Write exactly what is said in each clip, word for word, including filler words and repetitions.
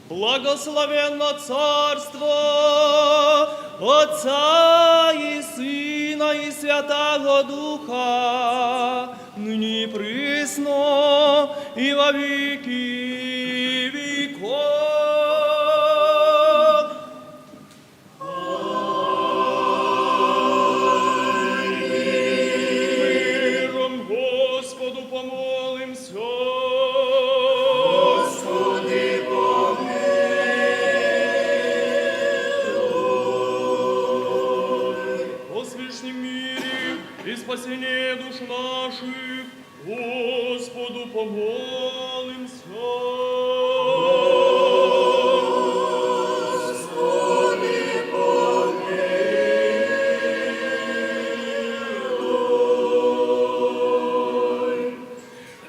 Благословенно Царство Отца и Сына и Святаго Духа, ныне и присно и во веки веков. Миром Господу помолимся. Господи, помилуй. О свишнем мире и спасении душ наших Господу помолимся. Господи, помилуй.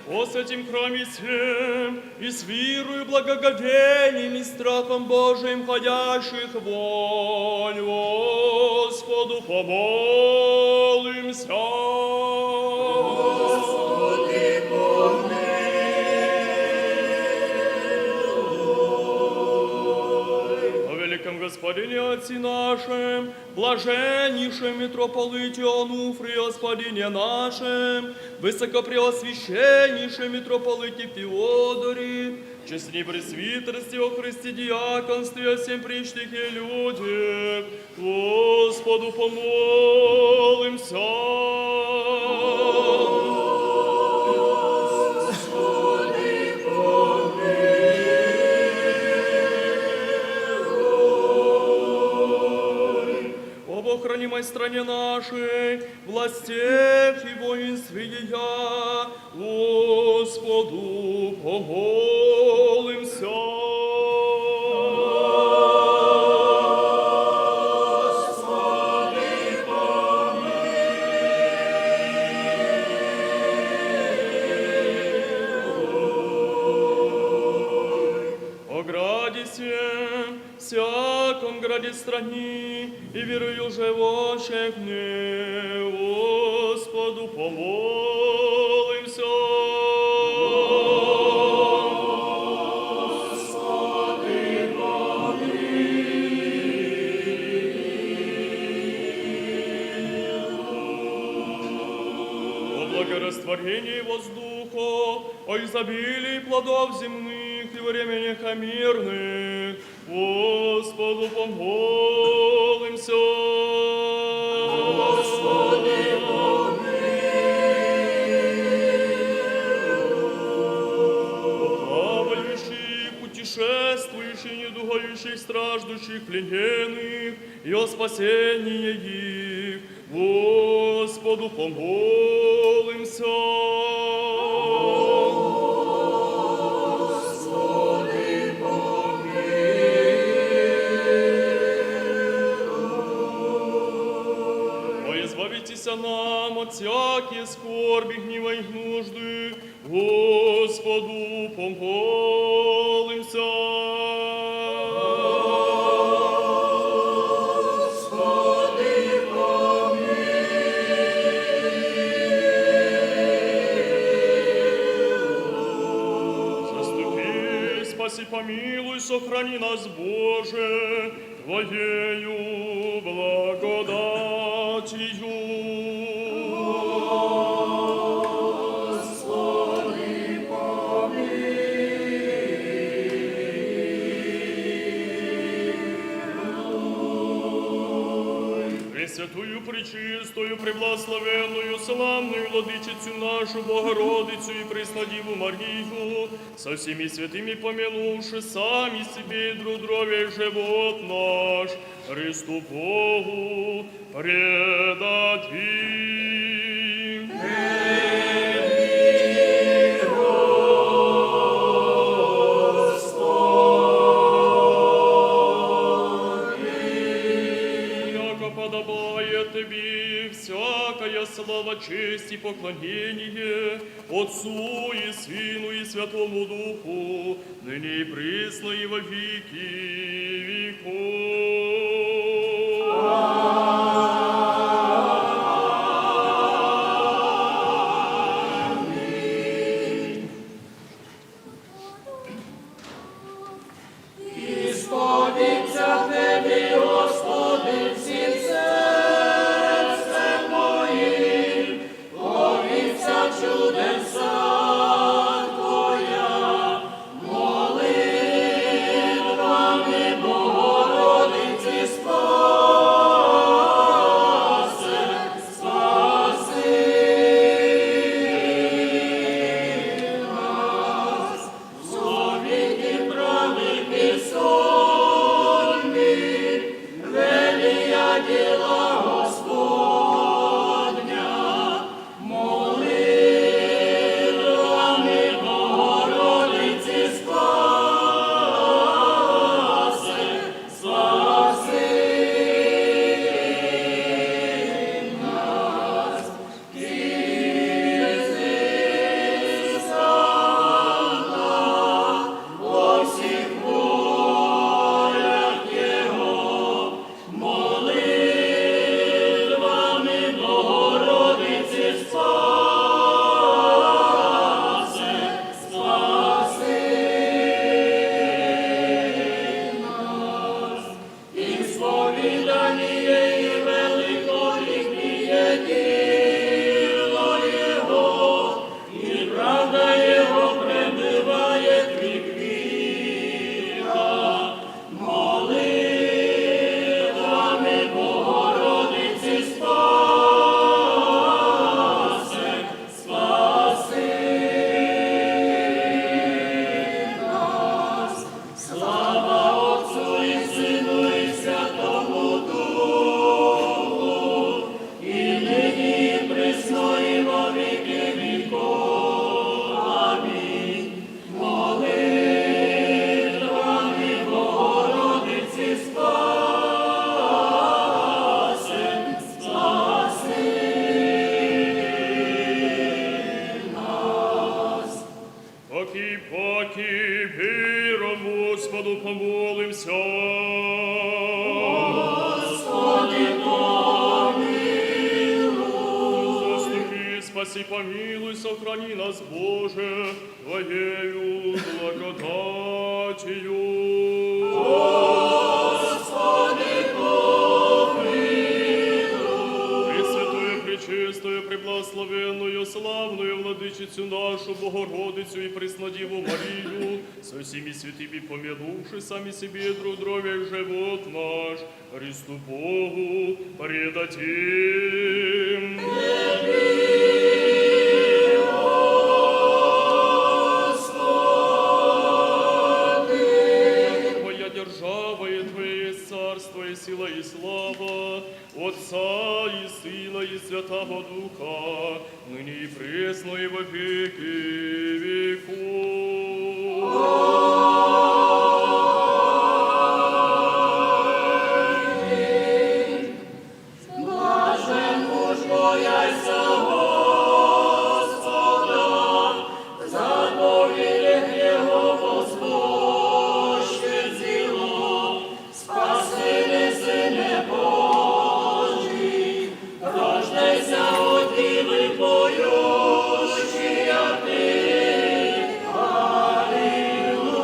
О святем храме всем, и с верою и благоговением и страхом Божиим ходящих вонь Господу помолимся. Господи, помилуй. О великом Господине Отце нашем, блаженнейшем митрополите Онуфрии, Господине нашем, высокопреосвященнейшем митрополите Феодоре, честней пресвитерстве, о Христе диаконстве, о всем причтихе людях, Господу помолимся. Господи, помилуй. Об охранимой стране нашей, властях и воинстве ея, Господу помолимся. Господи, помилуй. О граде сем, всяком граде стране и верою живущих в ней, Господу помолимся. Господи, помилуй. О благорастворении воздуха, о изобилии плодов земных и временех мирных, Господу помолимся. Господи, помилуй. О плавающих, путешествующих, недугающих, страждущих, плененных и о спасении их, Господу помолимся. Господи, помилуй. Ой, избавитесь нам от всяких скорби, гнева и нужды, Господу помолимся. Господи, помилуй. Заступи, спаси, помилуй, сохрани нас, Боже, Твоею благодатью. Господи, помилуй. Пресвятую, пречистую, преблагословенную, славную Владычицу нашу Богородицу и Преснодеву Марию, со всеми святыми помянувши сами себе и друг друга весь живот наш Христу Богу предадим. Яко подобает Тебе всякая слава, честь и поклонение, Отцу и Сыну и Святому Духу, ныне и присно и во веки веков. Аминь. И паки вером Господу помолимся. Заступи, спаси, помилуй, сохрани нас, Боже, Твоею благодатью. Пресвятую, пречистую, преблагословенную, славную Владычицу нашу Богородицу и Преснодеву Марию, со всеми святыми помянувши сами себе и друг друга, и живот наш Христу Богу предадим. Твоя держава, и Твое есть царство, и сила, и слава, Отца и Сына и Святаго Духа, ныне и пресно и во веки веков. Блажен муж, боящийся Господа, заповедях Его восхищает зело. Спасение Сына Божий, рождайся от Девы, поющая ты. Аллилуйя.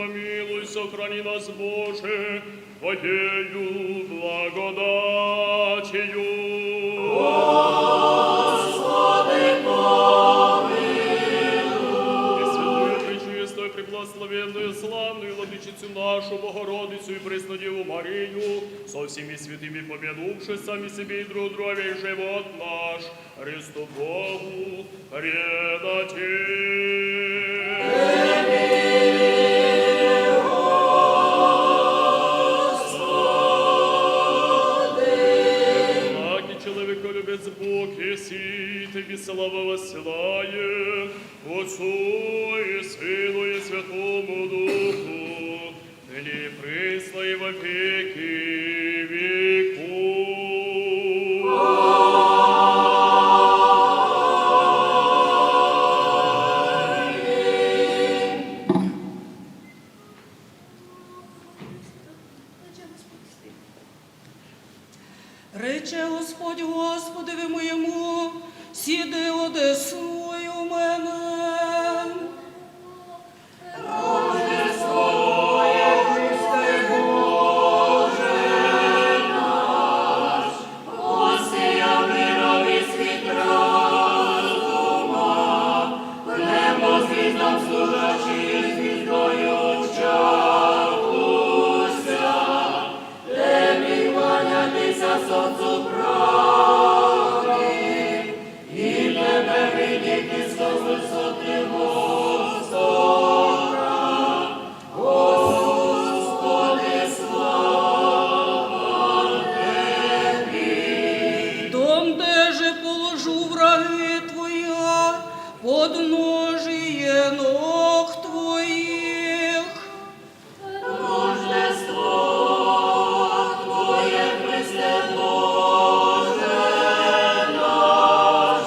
Помилуй, сохрани нас, Боже, Твоею благодатью. Господи, помилуй. И святую, пречистую, преблагословенную, славную Владычицу нашу Богородицу и Преснодеву Марию со всеми святыми помянувши сами себе и друг друга весь живот наш Христу Богу предадим. Всемогущий человеколюбец Бог еси, Тебе славу воссылаем, Отцу и Сыну и Святому Духу, ныне и присно и во веки веков. Аминь. Рече Господь Господеві моєму, сиди Одесою мене. Рождество Твоє, Христе Боже наш, осія мировий світ разума, небо звіздам служачи, звіздою чахлуся. Тебі кланятися сонцю правди, і Тебе видіти з висоти востока. Господи, слава Тебі! Дом, де же положу враги Твоя, подножіє ног Твоїх. Рождество Твоє, Христе Боже наш,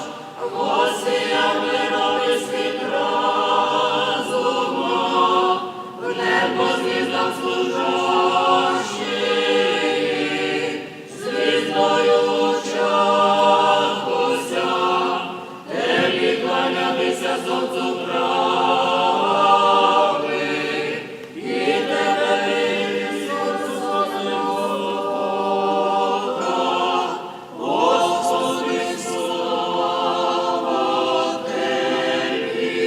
осія мировий світ разума, в небо звіздам служащий, звіздою чахлуся. Тебі кланятися сонцю правди, і Тебе вірити сонцю Бога. Господи, слава Тебі!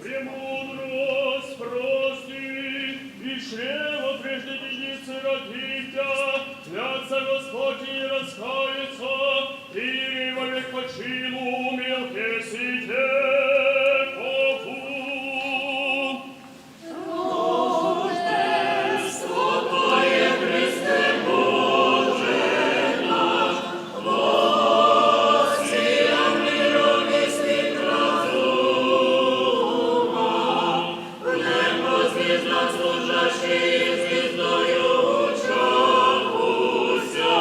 Премудрость прости, и чрево прежде яицы родитя, Святца Господь и раскается, и во век почину Мелхиседекову. Рождество Твоє, Христе Боже наш, осія мировий світ разума, в небо звіздам служащий, звіздою чахлуся,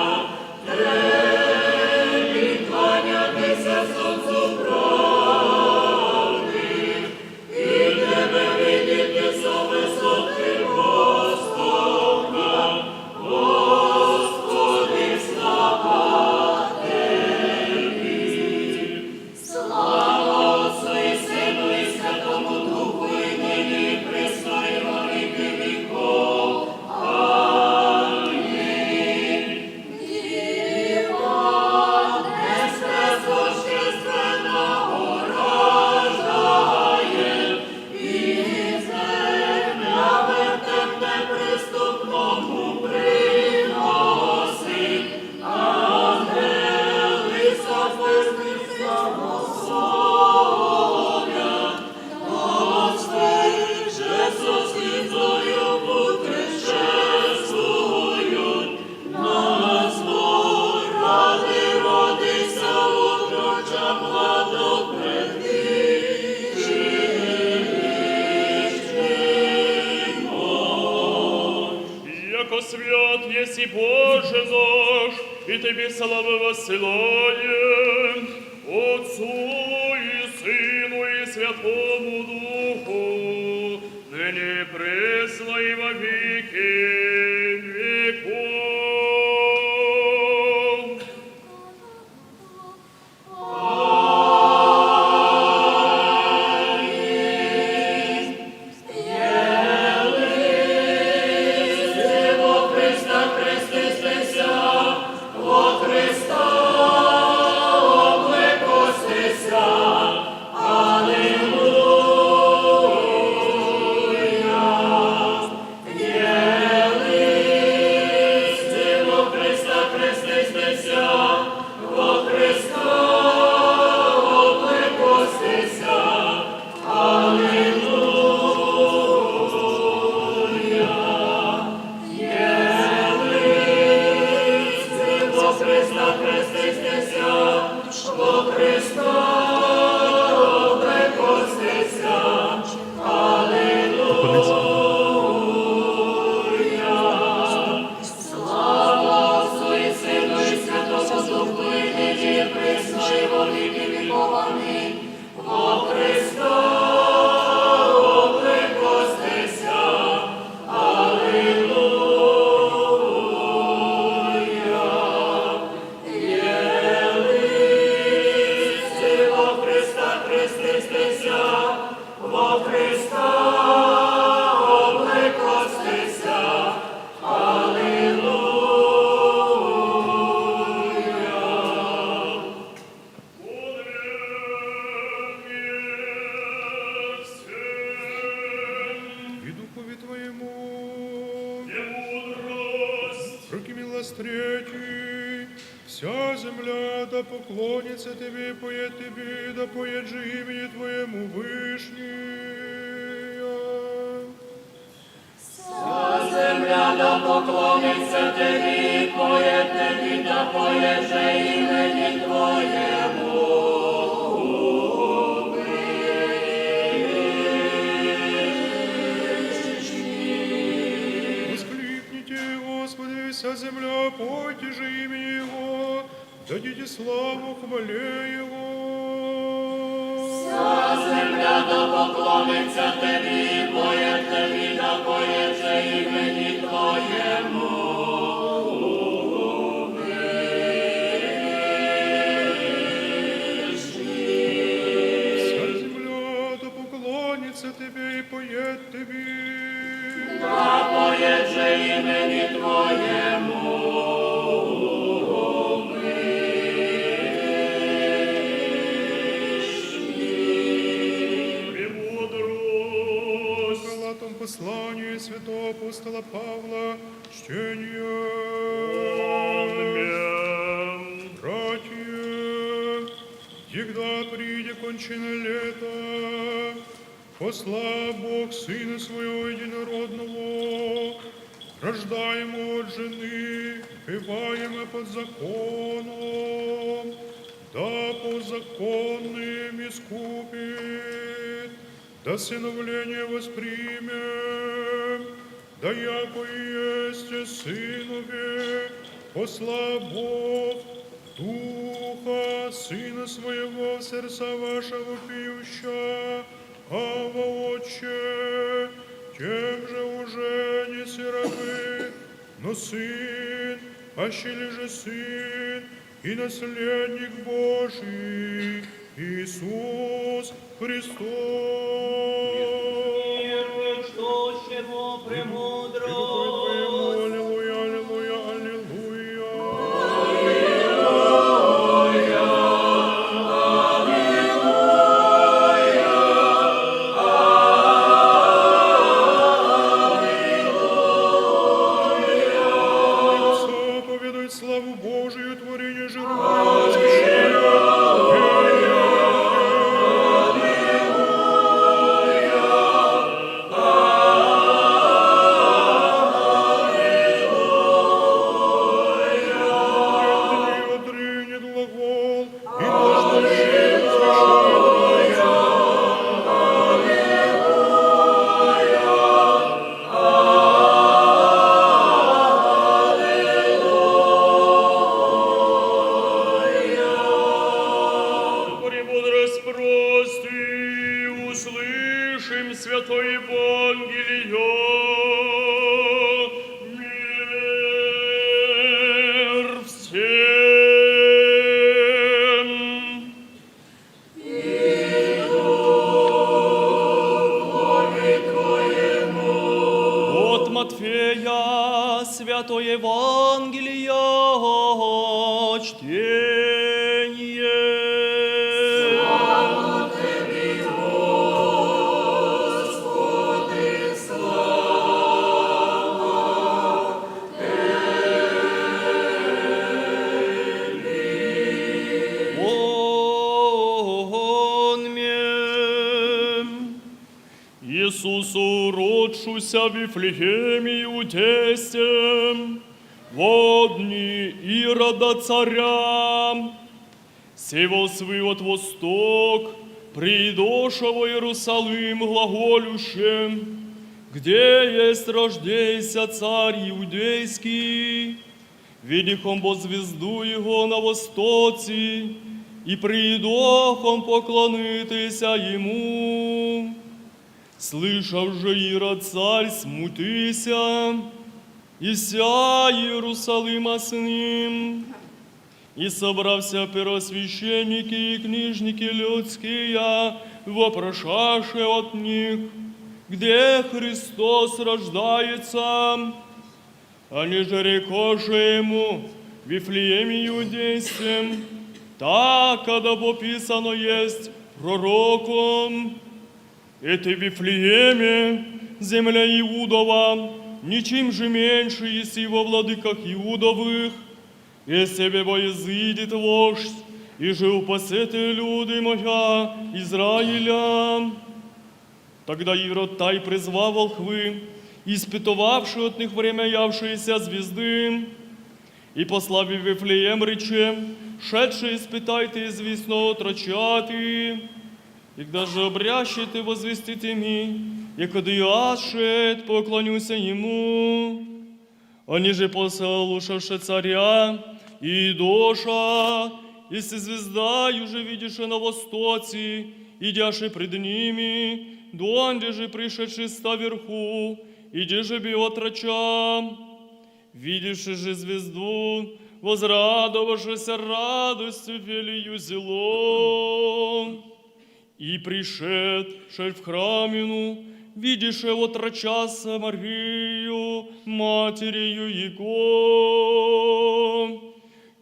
Тебі кланятися сонцю правди, і Тебе видіти з висоти востока. Господи, слава Тебі! Слава Отцу і Сину і Святому Духу, і нині, і присно, і во віки віков. Амінь. Діва, Христос божественного рождає, і з земля вертеп неприступному приносить. Ангели со звездных славословят, Господь же со слезою путешествуют, на сбор рады родися отроча младо предвидит. Яко свят еси, Боже наш, и Тебе славу воссылаем, Отцу и Сыну и Святому Духу, ныне и присно и во веки веков. Третий. Вся земля да поклонится тебе и поет тебе, да поет же имени твоему, Вышний. Вся земля да поклонится тебе и поет тебе, да поет же имени твоему, Вышний. Воскликните Господи, вся земля, пойте же имени Его, дадите славу хвале Его. Вся земля да поклонится тебе, и поет тебе, да поет же имени твоему, Вышний. Вся земля да поклонится тебе и поет тебе. Да поет же имени твоему, Вышний. Премудрость. Крылатом послании святого апостола Павла. Чтение. Аминь. Братья, когда придет кончина лета, послав Бог Сына Своего Единородного, рождаемого от жены, бываемого под законом, да по законным искупит, да сыновление воспримем, да яко есть сынове, послав Бог Духа Сына Своего в сердца ваши вопиюща: Авва, Отче, тем же уже не сыровы, но Сын, аще лишь Сын, и наследник Божий, Иисус Христос. Мир Христосчему премудрость. Аллилуйя, аллилуйя, аллилуйя. Заповедует славу Божию творение же рука восхищения. Отринет глагол и возглашение. Премудрость прости, услышим Святое Евангелие. Мир всем. От Матфея Святое Евангелие чтение. Иисус, уродшися в Вифлееме Иудейском, во дни Ирода царя, севал свы от восток, приидоша во Иерусалим, глаголющем: «Где есть рождейся царь иудейский? Видихом бо звезду его на востоце, и приидохом поклонитеся ему». Слышав же Ирод царь смутися, и вся Иерусалима с ним. И собрався первосвященники и книжники людские, вопрошаши от них: «Где Христос рождается?» Они же рекоши ему: «В Вифлееме Иудейском, так, когда пописано есть пророком: „И ты, Вифлееме, земля Иудова, Ничем же меньше еси во владыках Иудовых, если б его изыдет вождь, и же упасет люди моя Израиля. Тогда Ирод тай призвал волхвы, испытовавшие от них время явшиеся звезды, и послав в Вифлеем, рече: «Шедший, испытайте известного отрочаты, и когда же обрящет, возвестите ми, и когда я шед, поклонюся ему». Они же послушавши царя и Доша, если звезда уже видишь на востоке, идяши пред ними, донде же пришедший ста вверху, иди же би отроча. Видевши же звезду, возрадовавшись радостью, велию зело. И пришедший в храмину, видевши отрочаса Марию, матерью его,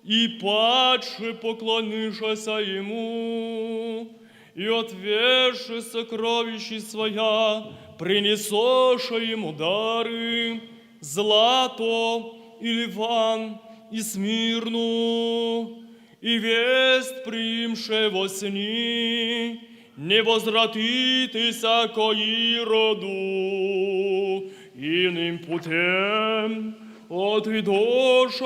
и падши поклонившися ему, и отверши сокровища своя, принесоша ему дары, злато и ливан и смирну, и весть приимше во сни: «Не возвратитеся ко Ироду, иным путем от Доша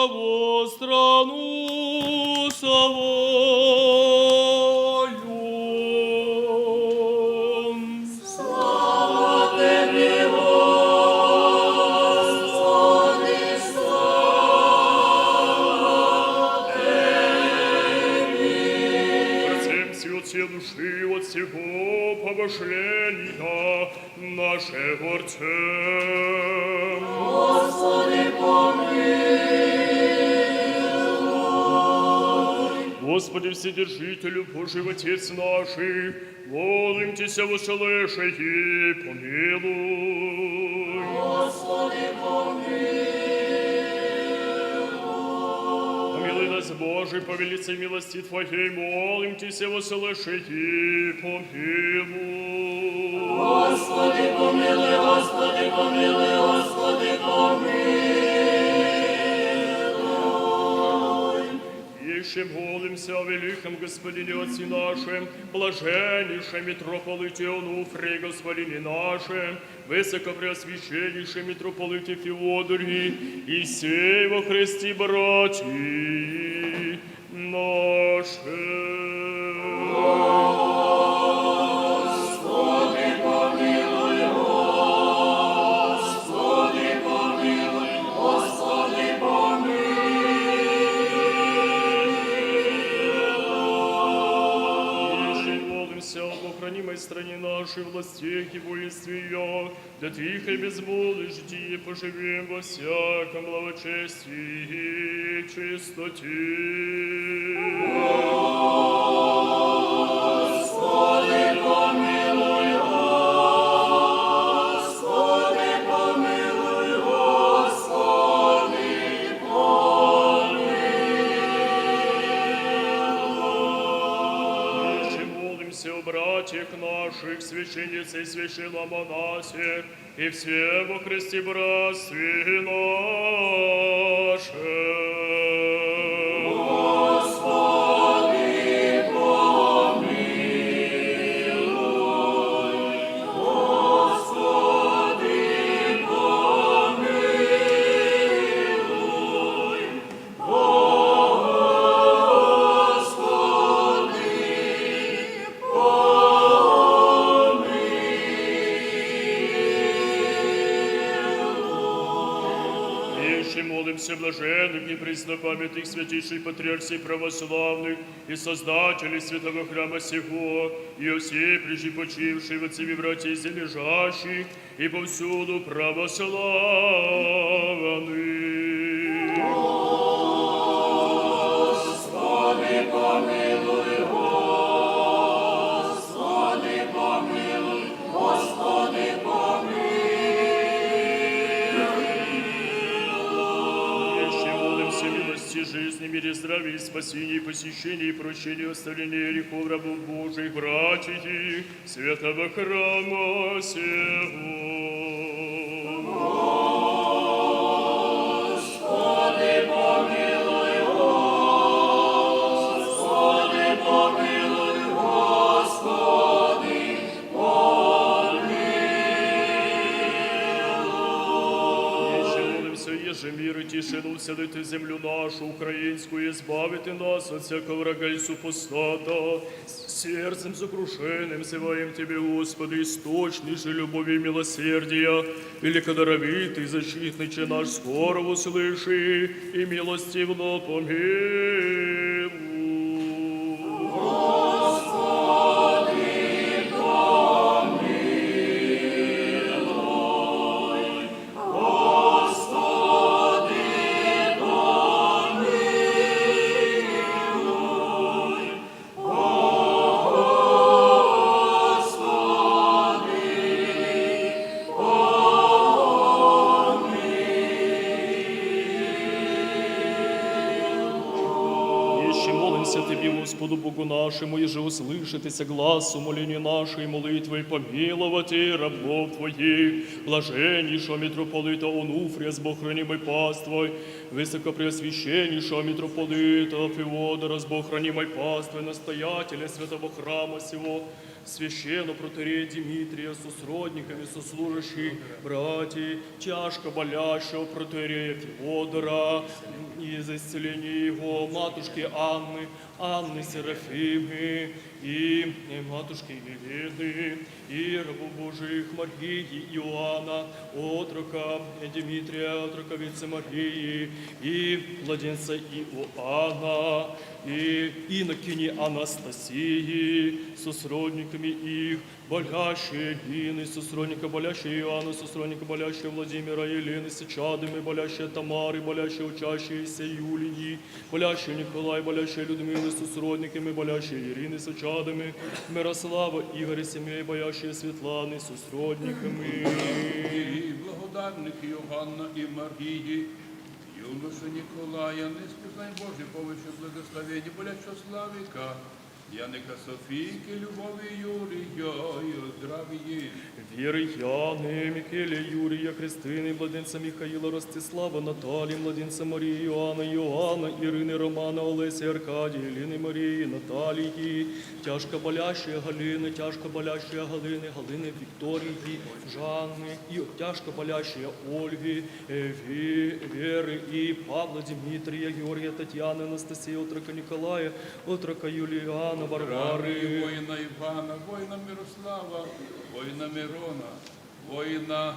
во страну свою». Слава Тебе, Господи, слава Тебе! Всем сил, сил души от всего помышления нашего Творца. Господи, помилуй. Господи, Вседержителю, Божий Отец наших, молим Тебя, услыши и помилуй. Господи, помилуй. Помилуй нас, Боже, по великой милости Твоей, молим Тебя, услыши и помилуй. Господи, помилуй, Господи, помилуй, Господи, помилуй. Еще молимся о великом Господине, Отце нашем, блаженнейшем митрополите Онуфрии, Господине нашем, высокопреосвященнейшем митрополите Феодории и всей во Христе братьи наши. Господи, помилуй, Господи, помилуй, Господи, помилуй. Еще молимся об охранимой стране нашей, властях и воинстве ее, да тихо безмолвие житие поживем во всяком благочестии и чистоте. Господи, помилуй, Господи, помилуй, Господи, помилуй. Еще молимся о братьях наших, священнице и священномонасе, и всем во Христе братстве нашем. Господи, помилуй, Господи, помилуй, Господи, помилуй. Еще молимся о блаженных и преснопамятных святейших патриарших православных и создателей святого храма сего, и о всех прежде почивших, отцах и братьях, и лежащих, и повсюду православных. Господи, помилуй, Господи, помилуй, Господи, помилуй. Еще молимся о милости, жизни, мире, здравии, спасении, посещении, прощении, оставлении грехов рабов Божьих, братьев и святого храма сего. Молимся, еже мир и тишину вселит в землю нашу украинскую, избавит и нас от всякого врага и супостата. Сердцем сокрушенным взываем Тебе, Господи, источник же любови и милосердия, великодоровитый защитниче наш, скоро услыши и милостивно помилуй. Ещё молимся Тебе, Господу Богу нашему, и же услышит Исе глас умолений нашей молитвы, помиловать и рабов Твоих, блаженнейшего митрополита Онуфрия с богохранимой паствой, высокопреосвященнейшего митрополита Феодора с богохранимой паствой, настоятеля святого храма сего, священного протоиерея Дмитрия со сродниками, сослужащие братья, тяжко болящего протоиерея Феодора, из исцеления его, матушки Анны, Анны Серафимы и матушки Елены, и рабов Божиих Марии, Иоанна, отрока Дмитрия, отроковицы Марии, и младенца Иоанна, и инокини Анастасии со сродниками их, болящие Нины со сродника, болящие Иоанна со сродника, болящие Владимира, Елены с чадами, болящие Тамары, болящие учащиеся Юлии, болящие Николай, болящие Людмилы со сродниками, болящие Ирины с чадами, Мирослава, Игоря семьей, болящие Светланы со сродниками. И благодатных Иоанна и Марии, юноша Николая, неискушной Божьей помощью благословения, болящего Славика, Яника, Софийки, Любови, Юрия и здравии. Веры Яны, Микелия, Юрия, Христины, младенца Михаила, Ростислава, Натальи, младенца Марии, Иоанна, Иоанна, Ирины, Романа, Олеси, Аркадия, Елены, Марии, Натальи, тяжко болящие Галины, тяжко болящие Галины, Галины, Виктории, Жанны и тяжко болящие Ольги, э, Ве-, Веры и Павла, Дмитрия, Георгия, Татьяны, Анастасии, отрока Николая, отрока Юлиана, Варвары. Здравии воина Ивана, воина Мирослава, воина Мирона, воина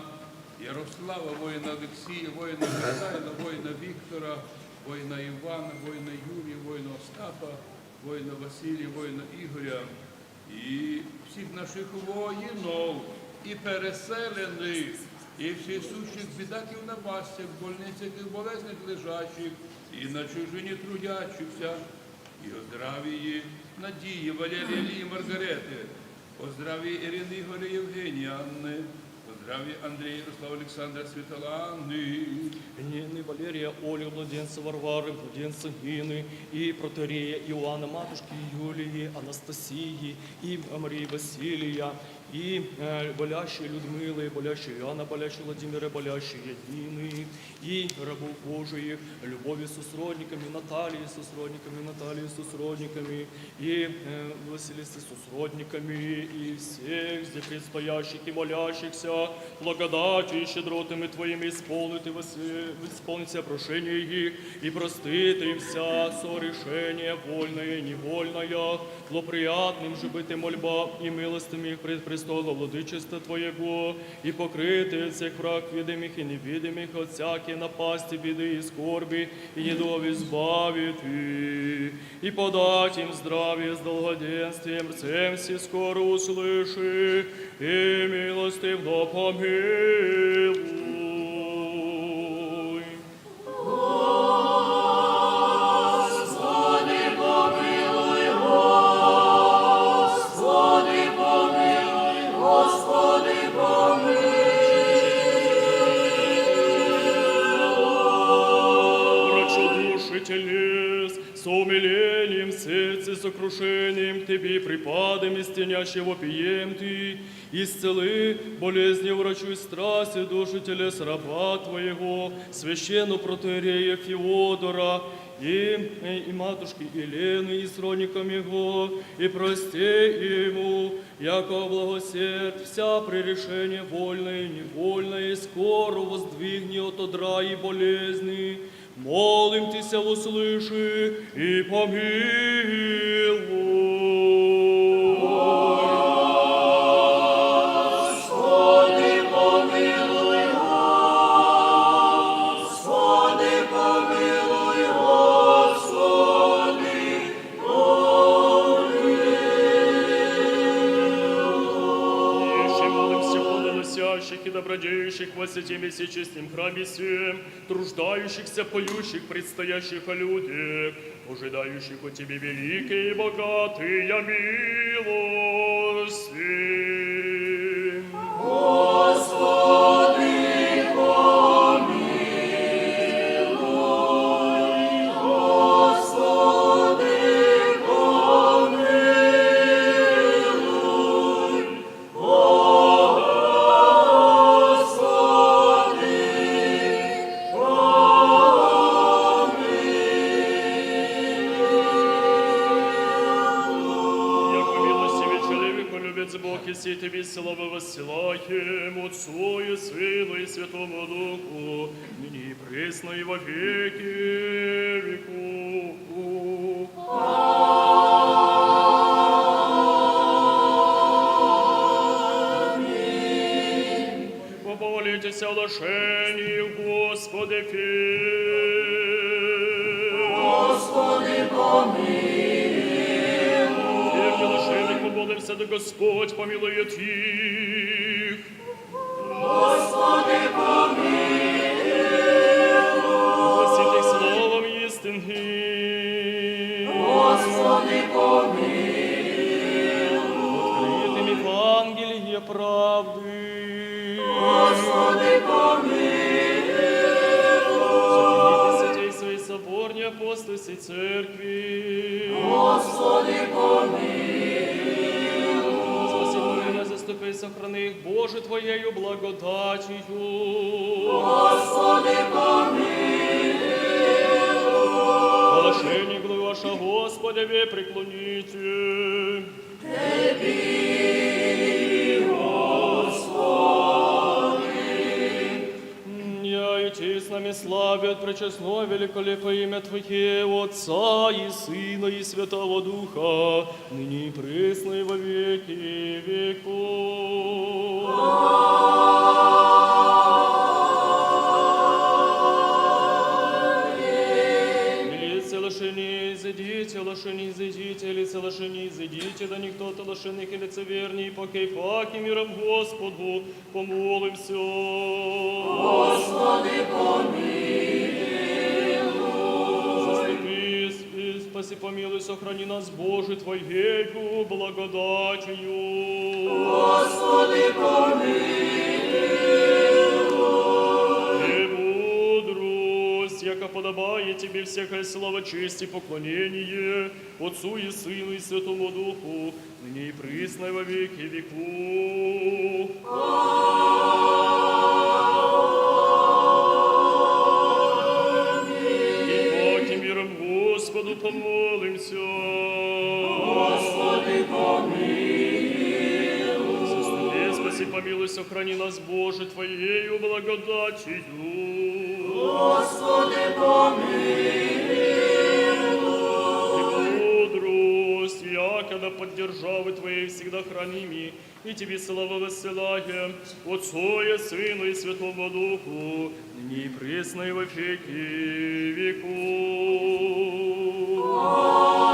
Ярослава, воина Алексея, воина Михаила, воина Виктора, воина Ивана, воина Юрия, воина Остапа, воина Василия, воина Игоря, и всех наших воинов, и переселенных, и всех сущих в бедах и в напастях, в больницах и в болезнях лежащих, и на чужине трудящихся, и о здравии Надии, Валерии, Лии, Маргареты, о здравии Ирины, Игоря, Евгении, Анны, о здравии Андрея, Ярослава, Александра, Светланы, Нины, Валерия, Оли, младенца Варвары, младенца Нины и протоиерея Иоанна, матушки Юлии, Анастасии и Марии, Василия, и, э, болящие Людмилы, болящие Иоанна, болящие Владимира, болящие Нины, и рабов Божиих, Любови со сродниками, Натальи со сродниками, Натальи со сродниками, и, э, Василисы со сродниками, и всех здесь предстоящих и молящихся, благодатью и щедротами Твоими исполнит и вос-, исполнит все прошения их, и простит им вся сорешения, вольное и невольное, благоприятным же быть и мольба, и милостям их пред престолом владычества Твоего, и покрыты всех враг, видимых и невидимых, от всякой напасти, беды и скорби, и недугов избавит и, и подать им здравие с долгоденствием, всем все скоро услыши и милостивно помилуй. Господи, помилуй, Господи, помилуй, Господи, помилуй. Врачу души телес, с умилением в сердце сокрушением к тебе припадем, истинящего пием ты, исцели болезни, врачуй страсти души телес раба твоего, священного протоиерея Феодора, и, и матушки Елены, и сродникам его, и прости ему, яко благосерд вся пререшение вольное и невольное, и скоро воздвигни от одра и болезни. Молим Тися, услыши и помилуй. Господи, помилуй, Господи, помилуй, Господи, помилуй. Ещё молимся о носящих и добродеющих во святом и всечестном храме всем, труждающихся, поющих, предстоящих людях, ожидающих у Тебя великие и богатые милости. Господи, помилуй, Господи, помилуй. Яко милостивый, человеколюбец Бог, и сей Тебе славу воссылаем, Отцу и Сыну и Святому Духу, ныне и присно и во веки веков. Аминь. Помолитесь о лишенных, Господи, Фи. Господи, помилуй. Тех лишенных помолимся, да Господь помилует их. Господи, помилуй. Гласит их словом истины. Господи, помилуй. Открытым Евангелие правды. Господи, помилуй. Сохрани святей своей соборной апостольской церкви. Господи, помилуй. Спаси, помилуй, заступи, сохрани их, Боже, Твоею благодатью. Господи, помилуй. Положение главы вашего Господа ве преклоните. Терпи, Господи. Я и те с нами славят пречестное великолепное имя Твое, Отца и Сына и Святого Духа, ныне и присно и во веки веков. Аминь. Лица лишены, изыдите, лишены, изыдите, лица лишены, изыдите, да никто от лишенных и лицеверней, покей паки миром Господу, помолимся. Господи, помилуй. Заступи и спаси, помилуй, сохрани нас, Боже, Твоею благодатью. Господи, помилуй. И мудрость, яко подобает Тебе всякая слава, честь и поклонение, Отцу и Сыну и Святому Духу, ныне и присно и во веки веков. Аминь. И паки миром Господу помолимся. Господи, помилуй. Заступи, спаси, помилуй, сохрани нас, Боже, Твоею благодатью. Господи, помилуй. И мудрость, яко да под державой Твоей всегда хранимы, и Тебе славу воссылаем, Отцу и Сыну и Святому Духу, ныне и присно и во веки веков. Аминь.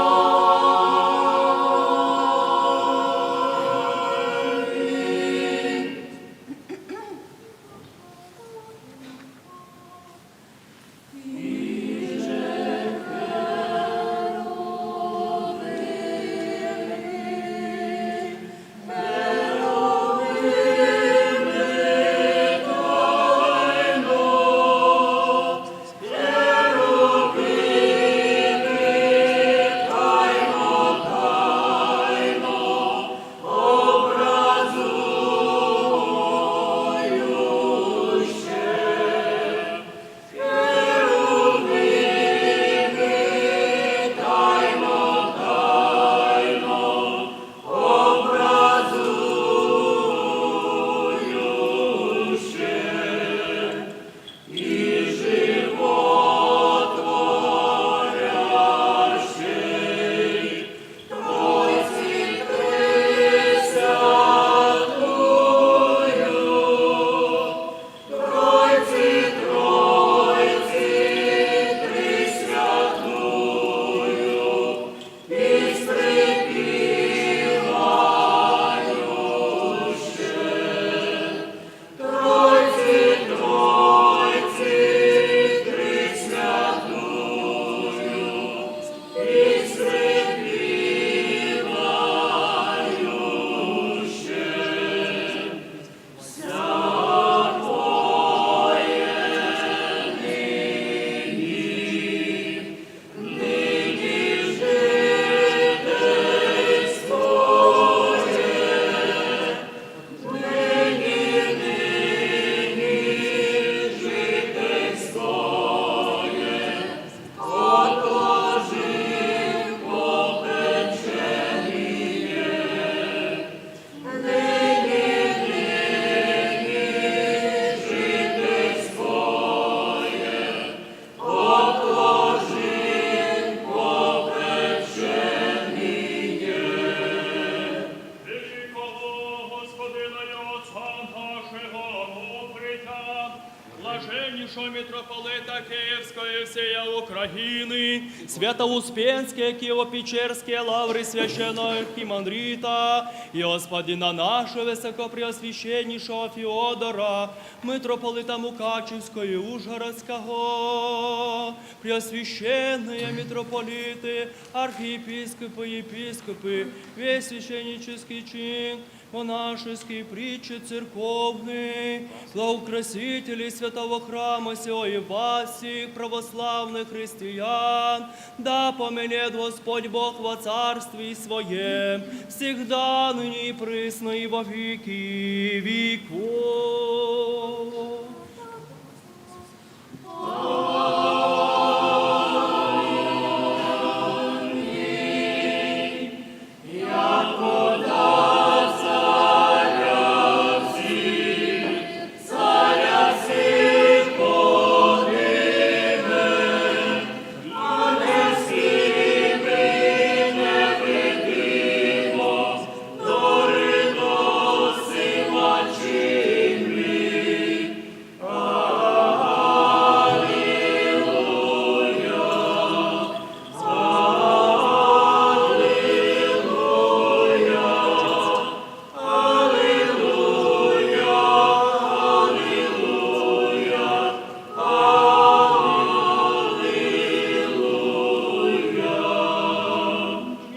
Блаженнейшего митрополита Киевского и всея Украины, Свято-Успенские, Киево-Печерские лавры священного архимандрита и господина нашего высокопреосвященнейшего Феодора, митрополита Мукачевского и Ужгородского, преосвященные митрополиты, архиепископы, епископы, весь священнический чин, монашеские притчи церковные, благоукрасители святого храма сего и вас, всех православных христиан, да помянет Господь Бог во Царстве Своем, всегда, ныне и присно и во веки веков.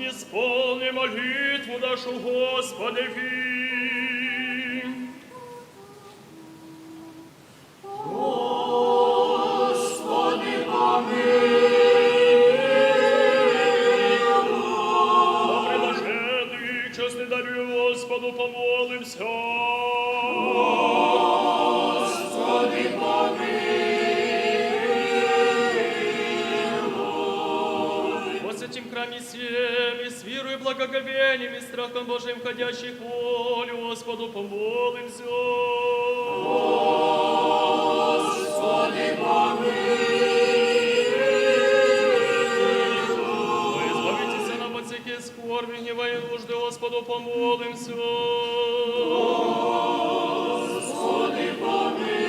Исполни молитву нашу, Господи, Фим. Господи, помилуй. О приблаженный и честный дарю Господу помолимся. Господи, помилуй. Во святем храме всем и с верой, благоговением и страхом Божиим ходящих волю Господу помолимся. Господи, помилуй. Избавитесь нам от всяких скорби, гнева и нужды, Господу помолимся. Господи, помилуй.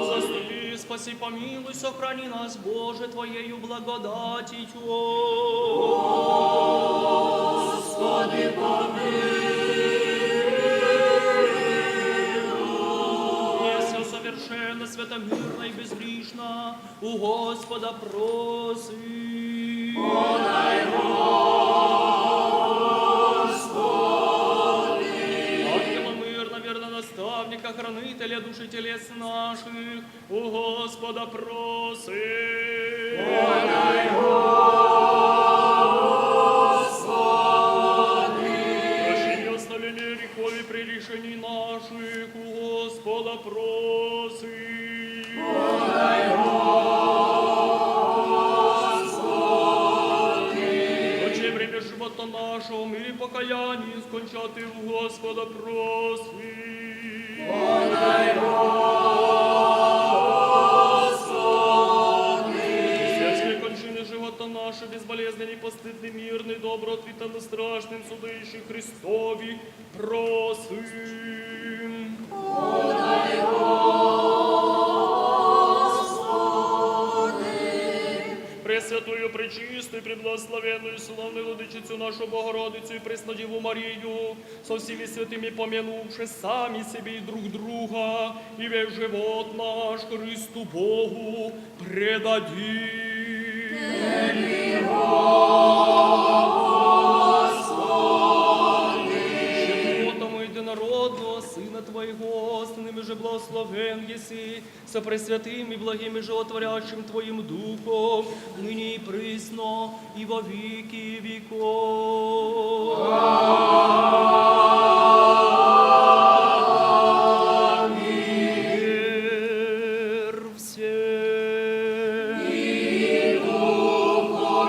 Заступи, спаси, помилуй, сохрани нас, Боже, Твоею благодатью. Господи, помилуй. Если совершенно, свято, мирно и безгрешно, у Господа просим. Подай, Господи. Ангела мирно, верно наставника, хранителя души телес наших, у Господа просим. Подай, Господи. Прощение, оставление грехов и прегрешений наших, у Господа просим. Подай, Господи. Прочее время живота нашего в мире покаяния скончати, у Господа просим. Подай, Господи. Светские кончины живота нашего безболезненный, постыдный, мирный, добро ответом страшным судище Христови просим. Подай, Господи. Пресвятую, пречистую, преблагословенную, славную Владычицу нашу Богородицу и Преснодеву Марию, со всеми святыми помянувши сами себе и друг друга, и весь живот наш Христу Богу предадим. Тебе, Господи. Щедротом единородного Сына Твоего, с Сыном и же благословен еси, со Пресвятым и благим и животворящим Твоим Духом, ныне и присно, и во веки веков. Аминь. Мир всем. И духу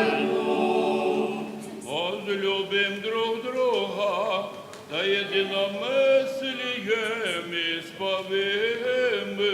твоему. Возлюбим друг друга, да единомыслием исповемы.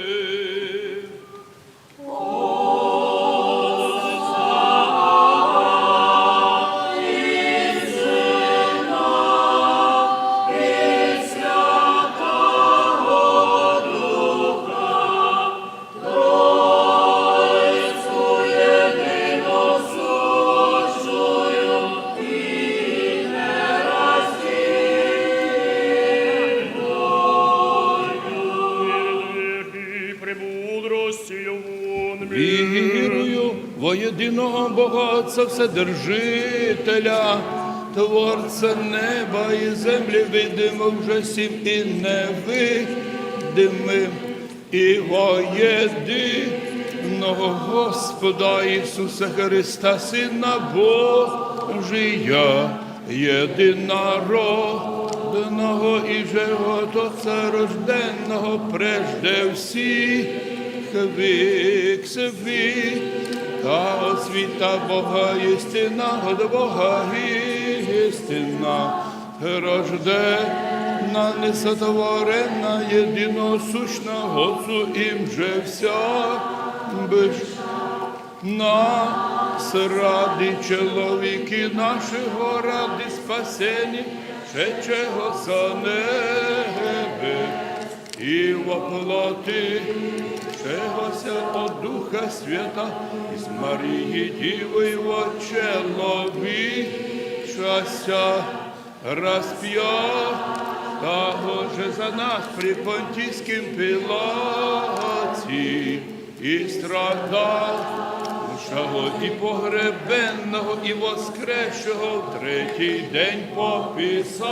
Единого Бога Отца Вседержителя, Творца неба и земли, видимых уже сим и невидимых, и во единого Господа Иисуса Христа, Сына Божия, единородного и живого Отца, рожденного прежде всех век света, от света Бога истина, от Бога истина, рожденна, несотворенна, единосущна Отцу, им же вся быш нас ради человеки нашего, ради спасения, шедшего со небес, и воплотившегося от Духа Света из Марии Девы, во человечася распятого же за нас при Понтийским Пилате, и страдавшего, и погребенного, и воскресшего в третий день по Писаниям,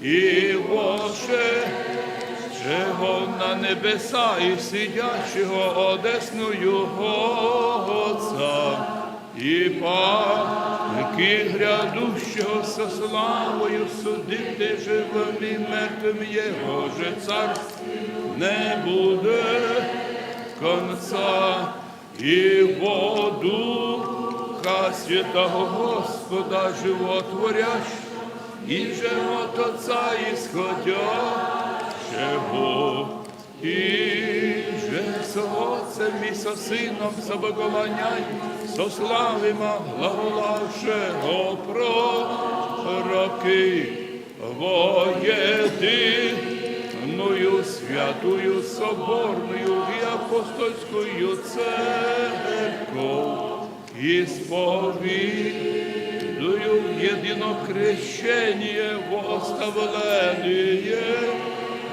и вошедшего на небеса, и сидящего одесную Отца, и паки грядущего со славою судить и живым, и мертвым, его же царствию не будет конца, и во Духа Святого Господа животворящего, и же от Отца исходящего, и же со Отцем и со Сыном соблаговоляй, со славима глаголавшего пророки, во единую святую соборную и апостольскую церковь, исповедую едино крещение во оставление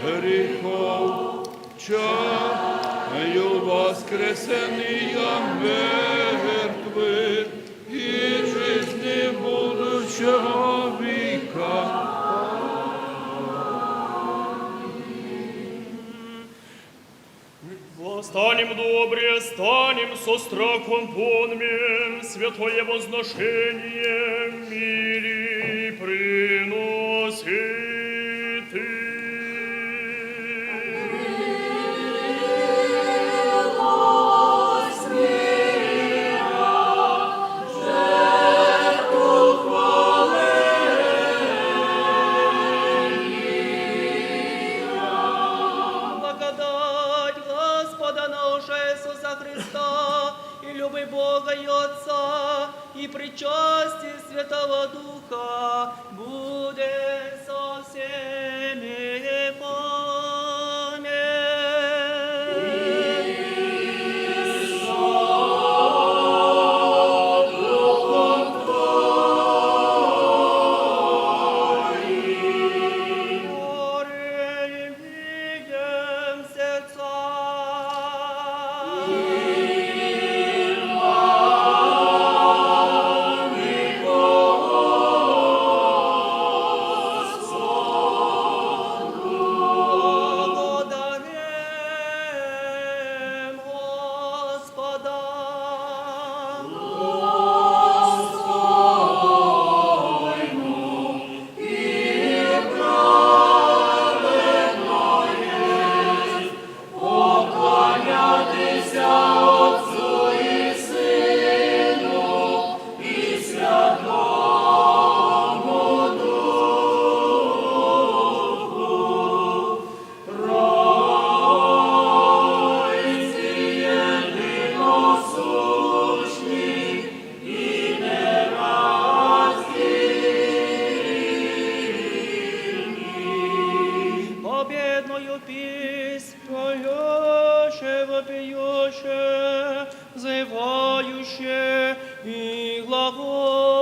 грехов, чаю воскресения мертвых и жизни будущего века. Восстанем добре, станем со страхом полным, святое возношение мире приносит. Благодать Господа нашего Иисуса Христа и любви Бога и Отца, и причастие Святого Духа будет со всеми вами. Скорее видим сердца. Благодарим Господа. Победную песнь поющее, вопиющее, взывающее и глаголющее.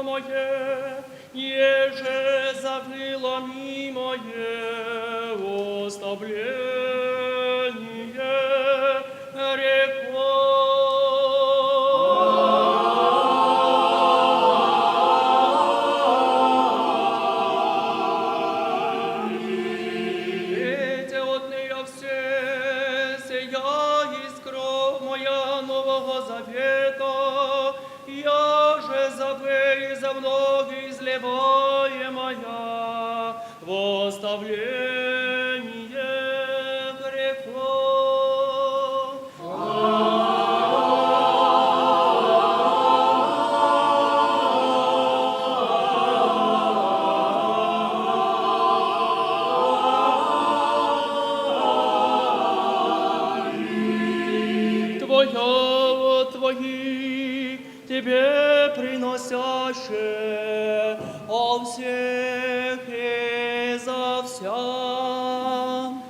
мое, еже забыла ми мое оставление грехов. Эти от нее все сия из кровь моя Нового Завета, я же забы из многих изливаемая в оставление грехов. Твоя, Твои, Тебе приносящее, о всех и за всем.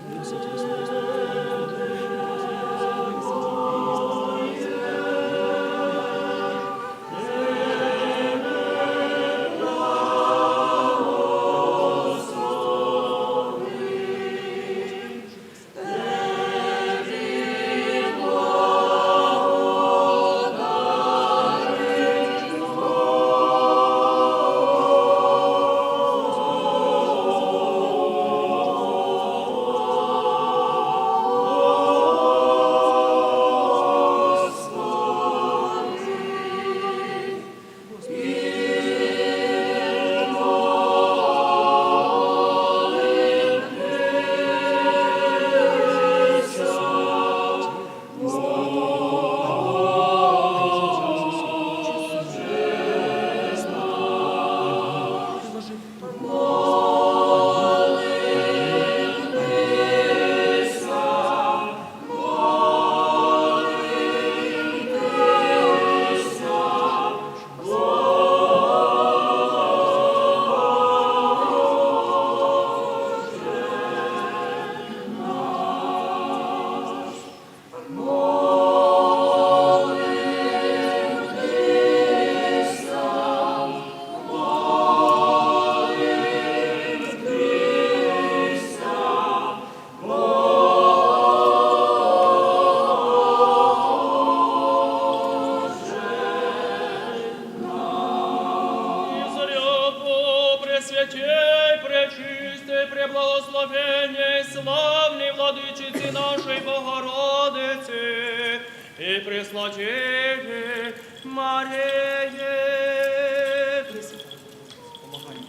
И зря по Пресвятей, Пречистой, Преблагословенней, Славной Владычице нашей Богородице и Преснодеве Марии. Пресвятая Богородица, помогай нам.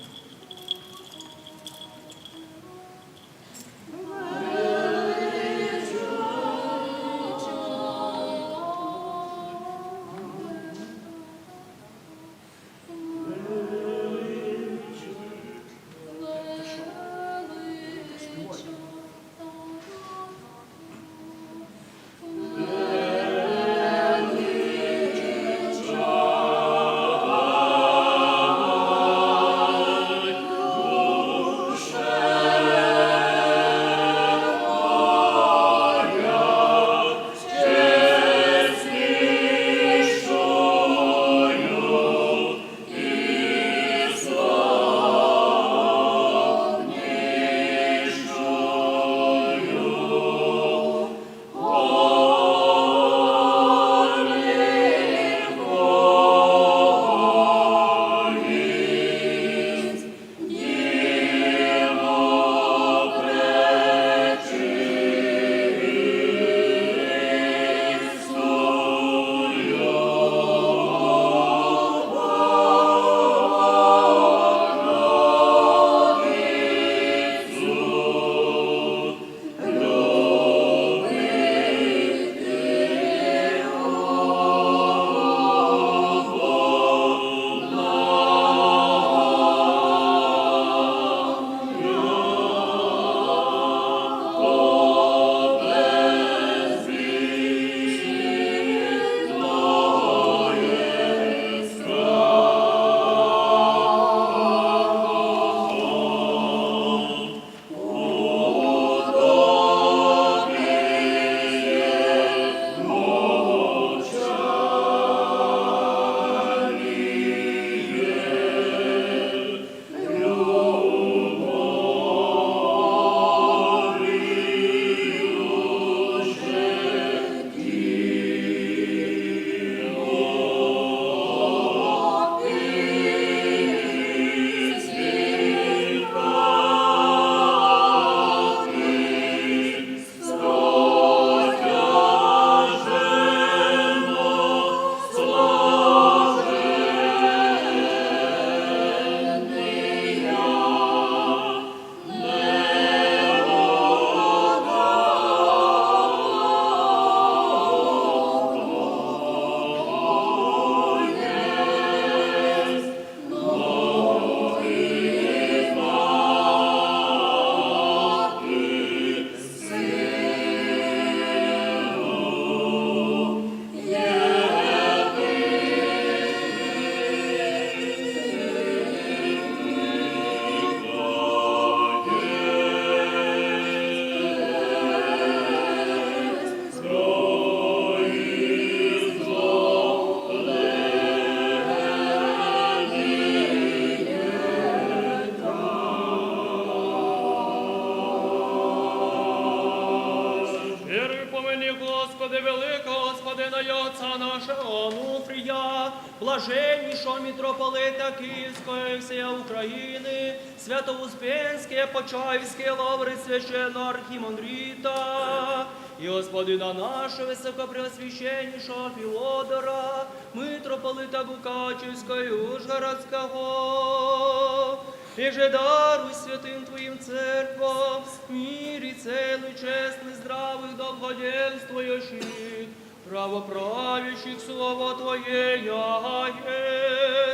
Господи, великого Господина и отца нашего Онуфрия, блаженнейшего митрополита Киевского и всей Украины, Свято-Успенские Почаевские лавры священного архимандрита и господина нашего высокопреосвященнейшего Феодора, митрополита Мукачевского и Ужгородского, и же даруй святым Твоим церквам в мире целый, честный, здравый, долгоденствующий, правоправящих слово Твоея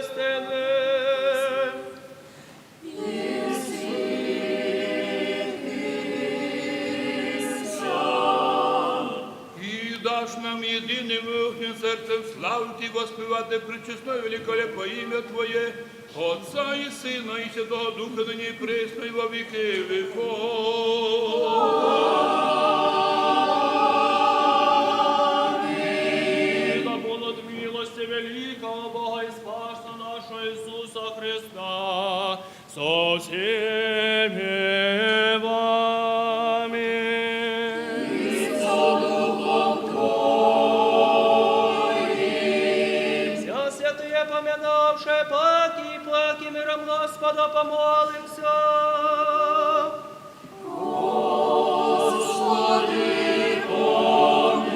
естены. И дашь нам единым и охним сердцем славить и воспевать Пречестное великолепное имя Твое, Отца и Сына и Святого Духа, ныне и пресно и во веки веков. Аминь. Да будут милости великого Бога и Спаса нашего Иисуса Христа со всеми вами. И со духом твоим. Все святые, поминавшие покой, покой миром Господа помолимся. Господи, помилуй.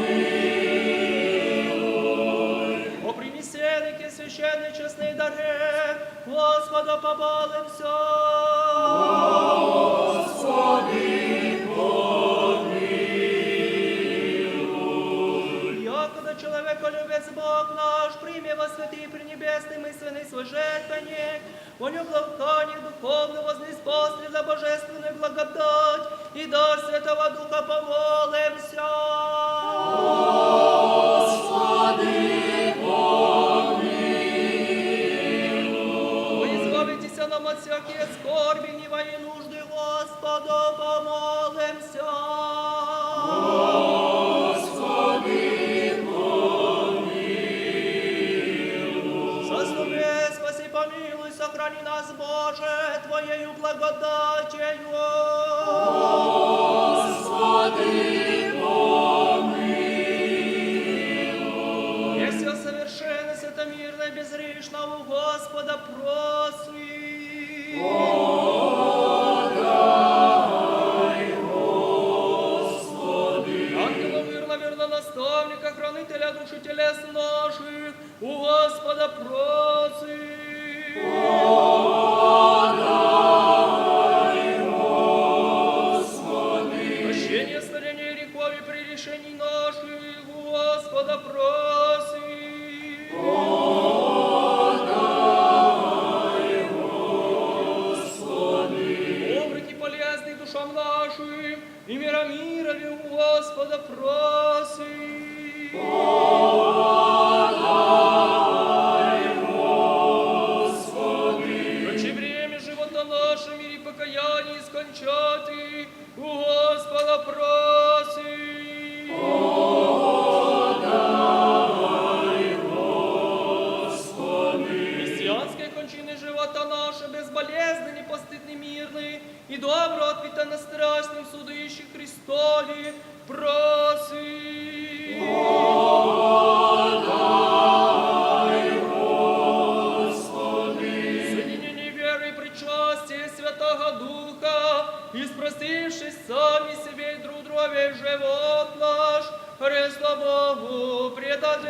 О принесенных и священной честной даре Господа помолимся. Господи, помилуй. Якогда человеколюбец Бог наш, прими во святые пренебесные мысленные свой жертвенник, воню благоухание духовно вознес после за божественную благодать и дар Святого Духа помолимся. Господи, помилуй. Избавитесь нам от всяких скорби, гнева и нужды, Господу помолимся. Господи, помилуй. Заступи, спаси, помилуй, сохрани нас, Боже, Твоею благодатью. Господи, помилуй. Если совершенно святомирно и безгрешно у Господа просим. Подай, Господи. Ангела мирного, верного наставника, хранителя души телес наших, у Господа просим. Подай, Господи. Прощение, оставление грехов и прегрешений наших, у Господа просим. Подай, Господи. Добрых и полезных душам нашим, и мира мира у Господа просим. Подай, Господи. Прочи время живота нашего в мире покаяния скончать, у Господа просим. Подай, Господи. Христианские кончины живота нашего безболезненный, непостыдный, мирный, и добро ответа на страшном суду ище Христове просим. Подай, Господи. Соединение веры и причастия Святого Духа, и спросившись сами себе и друг друга, весь живот наш Христу Богу предадим.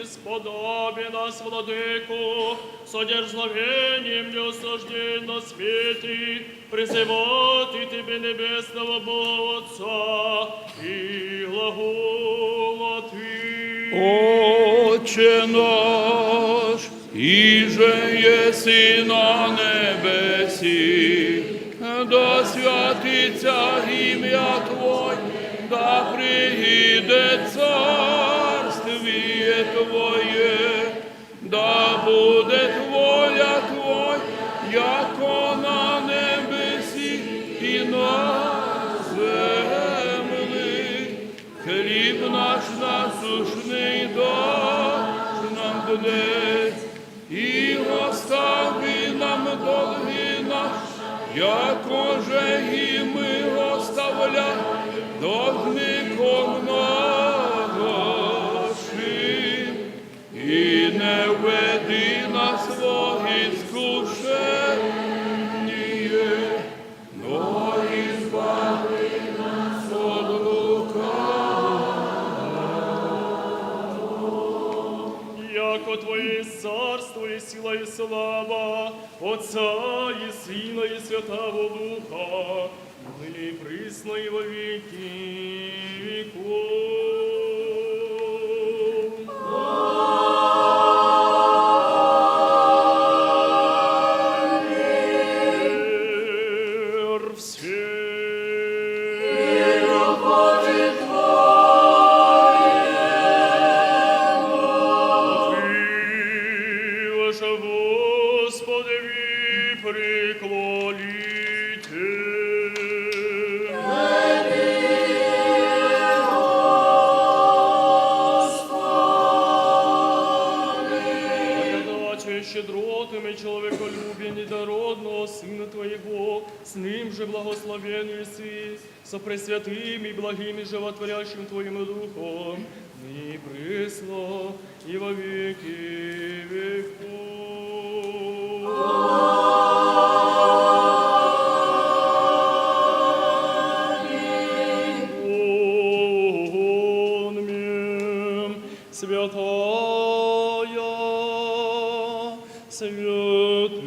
Исподоби нас, Владыко, со дерзновением не осужден на свете призывать и Тебе, Небесного Бога Отца, и глаголать. Отче наш, иже еси на небеси, да святится имя Твое, да приидет царствие Твое, да будет воля Твоя, яко на небеси и на земли. Хлеб наш насущный дашь нам днесь, и остави нам долги Также и мы, оставляя должником нашим, и не введи нас во искушение, но избави нас от лукавого. Яко Твое царство и сила и слава Отца и Сына и Святого Духа, ныне и присно и во веки веков. Аминь. Мир всем. От ваше, Господи, преклоните. Благодатью и щедротами человеколюбия недородного Сына Твоего, с Ним же благословенный Иисус, со Пресвятым и благим и животворящим Твоим Духом, ныне и присно, и во веки веков. Аминь. Святая святым.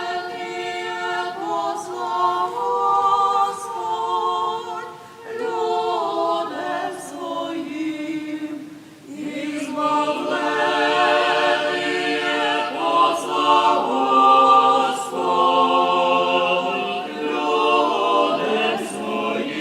Избавление послал Господь людям Своим. Избавление послал Господь людям Своим.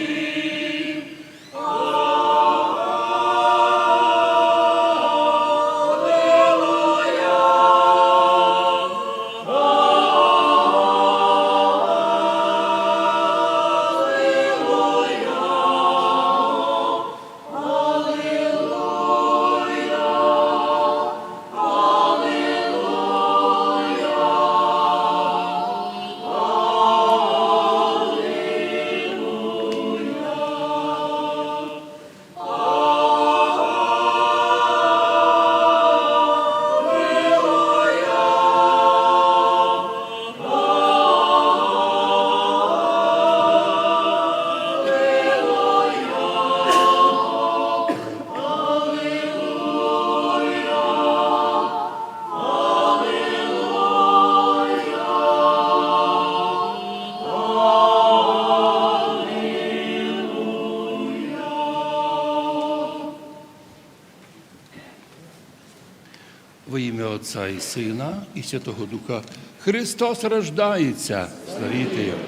Во имя Отца и Сына и Святого Духа. Христос рождается! Славите Его!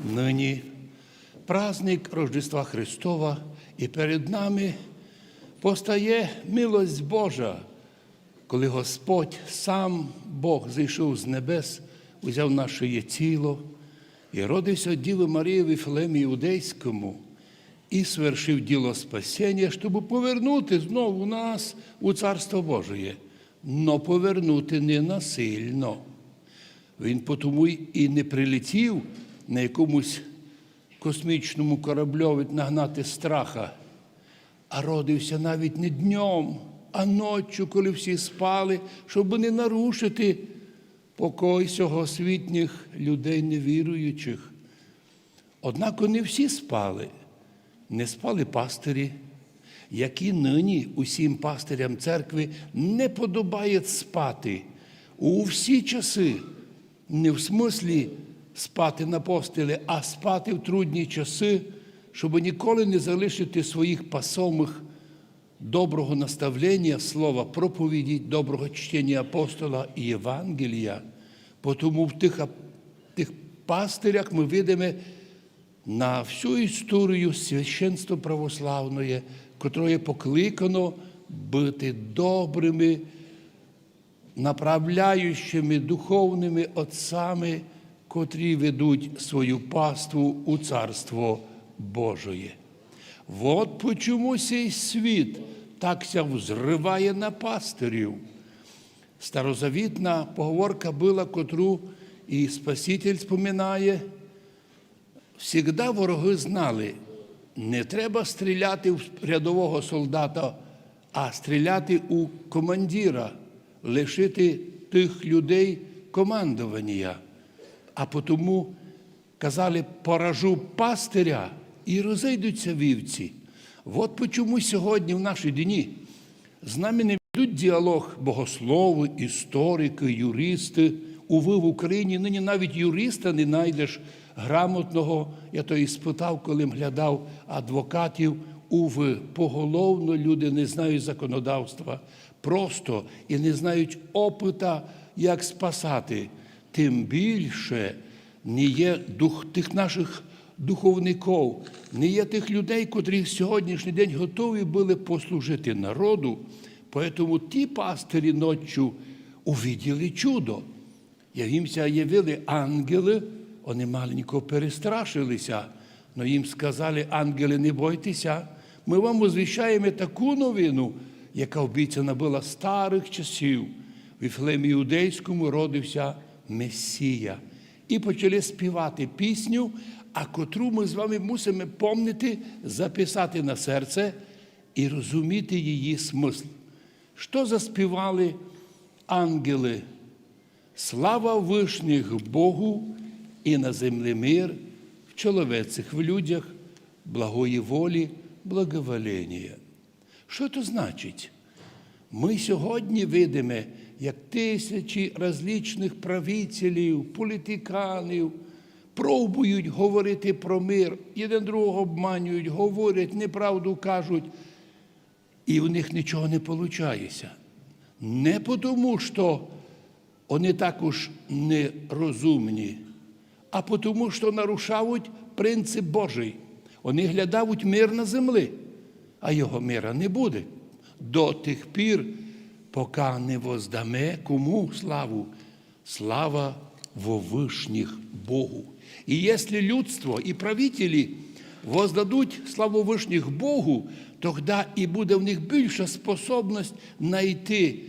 Ныне праздник Рождества Христова, и перед нами постає милость Божа, коли Господь сам Бог зійшов з небес, узяв наше тіло і родився від Діви Марії в Вифлеємі Іудейському, і свершив діло спасіння, щоб повернути знову нас у Царство Божоє, но повернути не насильно. Він потому і не прилетів на якомусь космічному корабльові нагнати страха, а родився навіть не днем, а ночью, коли всі спали, щоб не нарушити покой сього світніх людей невіруючих. Однако не всі спали. Не спали пастирі, які нині усім пастирям церкви не подобає спати, у всі часи, не в смыслі спати на постелі, а спати в трудні часи, щоб ніколи не залишити своїх пасомих доброго наставлення, слова проповіді, доброго чтення апостола і Євангелія. Потому в тих, ап- тих пастирях ми видиме на всю історію священство православне, котре покликано быти добрыми направляючыми духовными отцами, котрі ведуть свою паству у Царство Божоє. Вот почему сей світ так ся взрыває на пастирів. Старозавітна поговорка была, котру і Спаситель споминає, всегда вороги знали, не треба стріляти в рядового солдата, а стріляти у командира, лишити тих людей командованія. А потому казали: «Поражу пастиря, і розойдуться вівці». Вот почему сьогодні, в наші дні, з нами не ведуть діалог богослови, історики, юристи. Увы, в Україні нині навіть юриста не найдеш грамотного. Я то іспитав, коли глядав адвокатів. Увы, поголовно люди не знають законодавства просто і не знають опыта, як спасати. Тим більше не є дух тих наших духовників, не є тих людей, котрі сьогоднішній день готові були послужити народу. Поэтому ті пастирі ночью увиділи чудо. Як їм ся явили ангели, вони маленько перестрашилися. Но їм сказали ангели: «Не бойтеся, ми вам возвіщаємо таку новину, яка обіцяна была з старих часів. В Віфлеємі Іудейському родився Месія». І почали співати пісню, а котру ми з вами мусимо помнити, записати на серце і розуміти її смысл. Што заспівали ангели? «Слава вышних Богу, и на земле мир, в человецих, в людях благої волі благоволение». Што то значить? Ми сьогодні видиме, як тисячі различних правителів, політиканів пробують говорити про мир, один другого обманюють, говорять, неправду кажуть, і у них нічого не получається. Не потому, што вони також нерозумні, а потому, што нарушають принцип Божий. Вони глядають мир на землі, а його мира не буде до тих пір, поки не воздаме кому славу? Слава во вышних Богу. И если людство и правители воздадут славу вышних Богу, тогда и буде в них більша способность найти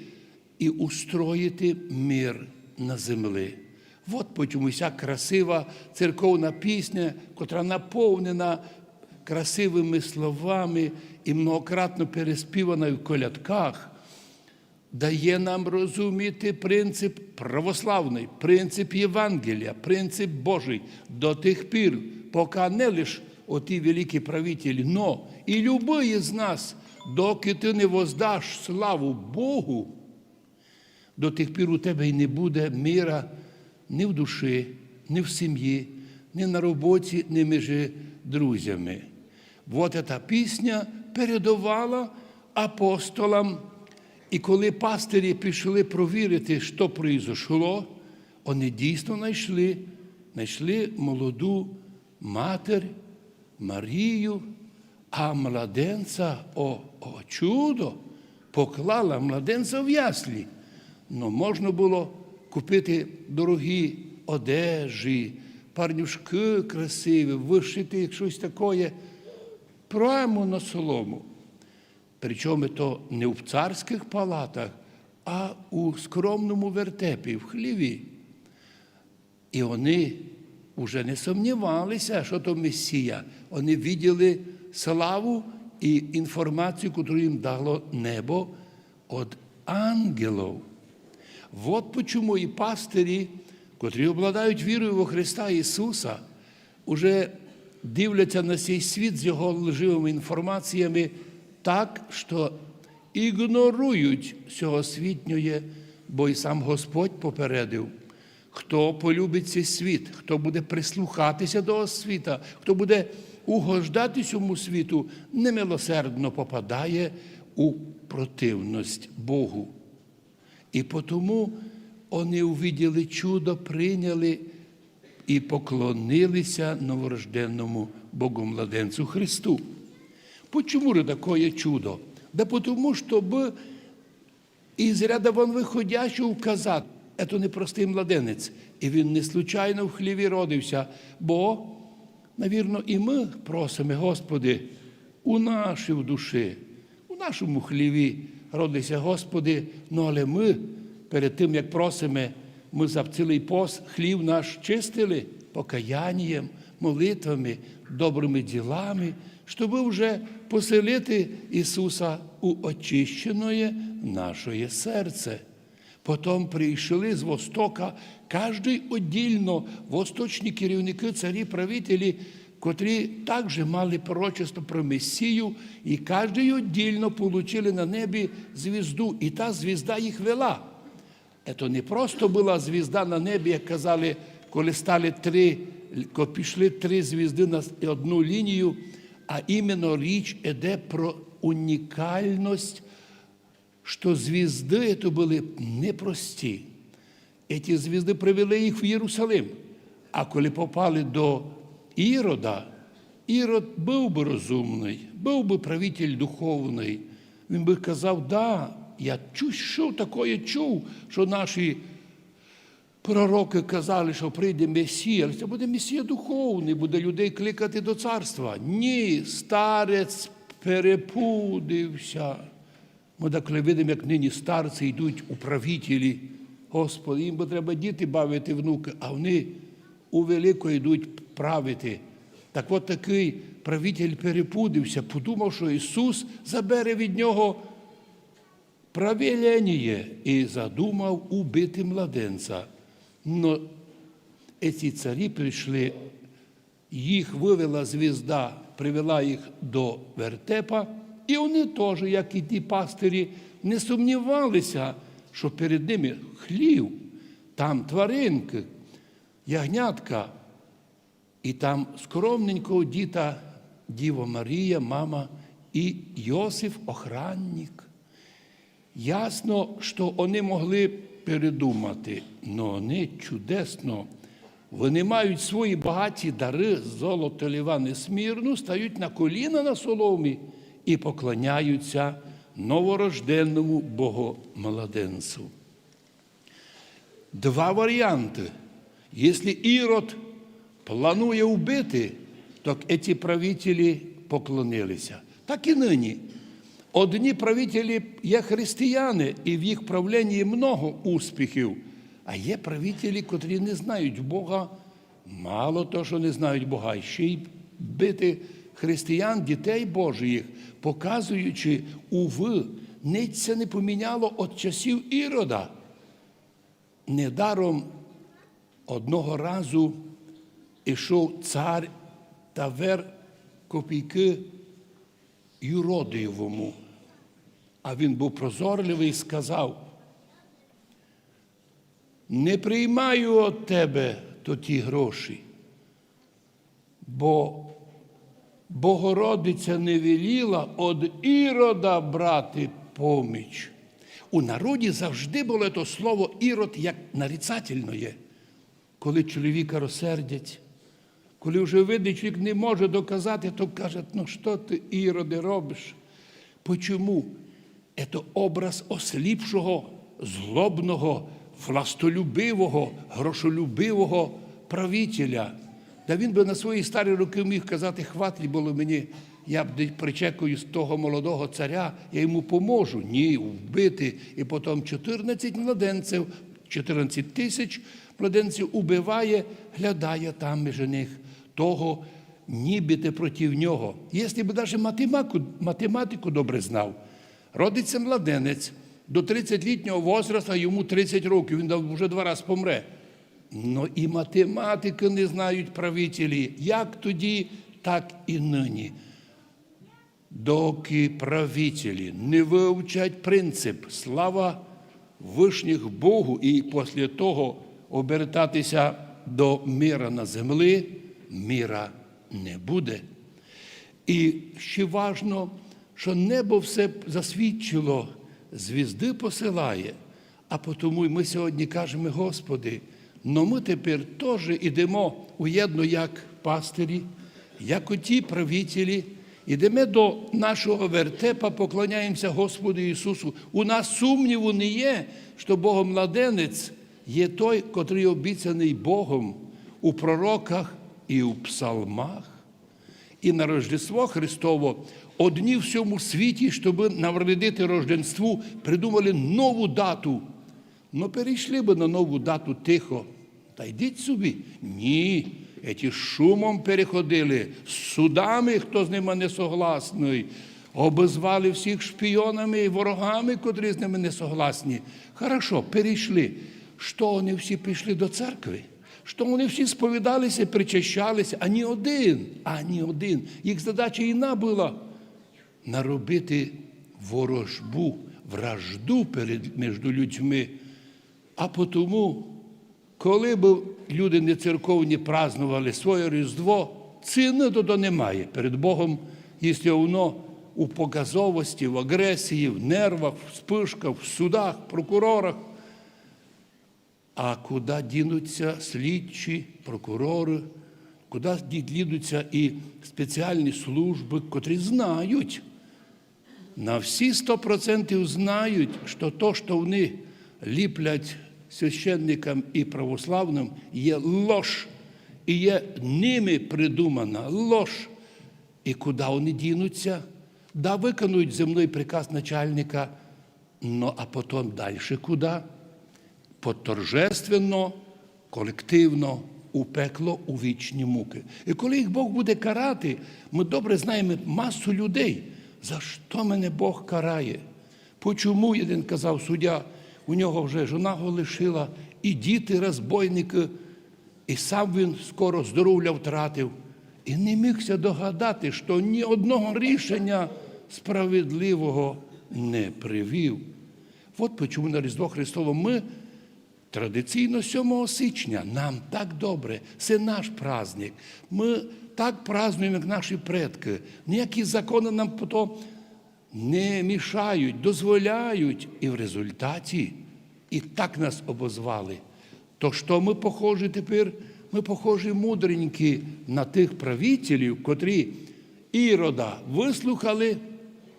і устроїти мир на землі. Вот почему вся красива церковна пісня, котра наповнена красивими словами і многократно переспівана в колядках, дає нам розуміти принцип православний, принцип Євангелія, принцип Божий до тих пір, поки не лиш оті великі правителі, но і любый із нас, доки ти не воздаш славу Богу, до тих пір у тебе й не буде мира ні в душі, ні в сім'ї, ні на роботі, ні між друзями. Вот эта пісня передавала апостолам. І коли пастирі пішли провірити, што произошло, вони дійсно знайшли, знайшли молоду матір Марію, а младенця, о, о чудо, поклала младенця в яслі. Но можна було купити дорогі одежі, парнюшки красиві, вишити щось такоє прямо на солому. Причому то не в царських палатах, а у скромному вертепі, в хліві. І вони вже не сумнівалися, що то Месія. Вони виділи славу і інформацію, яку їм дало небо від ангелів. Вот почему і пастирі, котрі обладають вірою во Христа Ісуса, уже дивляться на цей світ з його лживими інформаціями так, що ігнорують сьогосвітньоє Бо и сам Господь попередив: хто полюбить сей світ, хто буде прислухатися до світа, хто буде угождати сьому світу, немилосердно попадає у противность Богу. И потому они увидели чудо, приняли и поклонились новорожденному Богу младенцу Христу. Почему же такое чудо? Да потому, чтобы из ряда вон выходящий указати, это не простий младенець, і він не случайно в хліві родився, бо, навірно, і ми просиме: Господи, у нашій душі, у нашому хліві родися, Господи. Ну але ми перед тим, як просиме, ми за цілий пост хлів наш чистили покаянієм, молитвами, добрими ділами, щоб уже поселити Ісуса у очищене наше серце. Потом прийшли з востока, каждый отдільно, восточні керівники, царі, правителі, котрі також мали пророчество про Месію, і каждый отдільно получили на небі звізду, і та звізда їх вела. Это не просто была звізда на небі, як казали, коли стали три, коли пішли три звізды на с-, одну лінію, а іменно річ іде про унікальность, што звізды это были непрості. Эти звізды привели їх в Єрусалим. А коли попали до Ірода, Ірод быв бы розумный, быв бы правитель духовный, він бы казав: да, я чу-, що такое чув, што наші пророки казали, што прийде Месія, але це буде Месія духовный, буде людей кликати до царства. Ні, старець перепудився. Ми деколи видиме, як нині старці йдуть у правителі. Господи, їм би треба діти бавити, внуки, а вони у велико йдуть правити. Так от такый правитель перепудився, подумав, што Ісус забере від нього правление, і задумав убити младенця. Но ці царі прийшли, їх вывела звізда, привела їх до вертепа, і вони тоже, як і ті пастирі, не сумнівалися, што перед ними хлів, там тваринки, ягнятка, і там скромненько одіта Діва Марія, мама, і Йосиф, охранник. Ясно, што вони могли передумати, но вони чудесно вынимають свої багаті дары, золото, ливан і смірну, стають на коліна на соломі і поклоняються новорожденному Богомладенцю. Два варіанты. Якщо Ірод планує убити, то ці правителі поклонилися. Так і нині. Одні правителі є християни, і в їх правленні много успіхів, а є правителі, котрі не знають Бога. Мало того, що не знають Бога, ще й бити християн, дітей Божих, показуючи: увы, ніч ся не поміняло від часів Ірода. Недаром одного разу ішов цар та вер копійки юродивому. А він був прозорливий і сказав: не приймаю від тебе тоті гроші, бо Богородиця не веліла від Ірода брати поміч. У народі завжди було то слово Ірод як нарицательноє. Коли чоловіка розсердять, коли вже видить, чоловік не може доказати, то кажуть: ну що ти, Іроде, робиш? Почому? Це образ осліпшого, злобного, властолюбивого, грошолюбивого правителя. Та він би на свої старі роки міг казати: хватить було мені, я б де-, причекую з того молодого царя, я йому поможу. Ні, вбити. І потім чотирнадцять младенців, чотирнадцять тисяч младенців убиває, глядає там між них того, нібито проти нього. Якщо б навіть математику, математику добре знав, родиться младенець до тридцятилітнього возраста, йому тридцять років, він вже два рази помре. Ну і математики не знають правителі, як тоді, так і нині. Доки правителі не вивчать принцип «слава вышних Богу и после того обертатися до мира на землі, мира не буде. І ще важно, що небо все засвідчило, звізди посилає, а потому ми сьогодні кажемо: Господи, но ми тепер теж ідемо уєдно як пастирі, як оті правителі, ідемо до нашого вертепа, поклоняємося Господу Ісусу. У нас сумніву не є, що Богомладенець є той, котрий обіцяний Богом у пророках і у псалмах. І на Рождество Христово одні в всьому світі, щоб навредити Рождеству, придумали нову дату. Ну, перейшли бы на нову дату тихо. Та йдіть собі. Ні, ці з шумом переходили, з судами, хто з ними не согласний, обозвали всіх шпіонами і ворогами, котрі з ними не согласні. Хорошо, перейшли. Що вони всі пішли до церкви? Що вони всі сповідалися, причащалися? Ані один, ані один. Їх задача іна була наробити ворожбу, вражду перед, між людьми. А потому, коли б люди не церковні празднували своє Різдво, ціни то, то немає перед Богом, якщо воно у показовості, в агресії, в нервах, в вспышках, в судах, в прокурорах. А куди дінуться слідчі, прокурори, куди ді-, дінуться і спеціальні служби, котрі знають, на всі сто процентів знають, що то, що вони ліплять священникам і православним, є ложь, і є ними придумана ложь. І куди вони дінуться? Да, виконують земний приказ начальника, ну а потім далі куди? Поторжественно, колективно у пекло, у вічні муки. І коли їх Бог буде карати, ми добре знаємо масу людей, за що мене Бог карає. Почому, один казав суддя, у нього вже жона го лишила, і діти розбойники, і сам він скоро здоров'я втратив. І не міг ся догадати, що ні одного рішення справедливого не привів. От почему на Різдво Христово ми традиційно сьомого січня, нам так добре, це наш праздник. Ми так празднуємо, як наші предки. Ніякі закони нам по то не мішають, дозволяють. І в результаті і так нас обозвали. То що ми похожі тепер? Ми похожі мудренькі на тих правителів, котрі Ірода выслухали,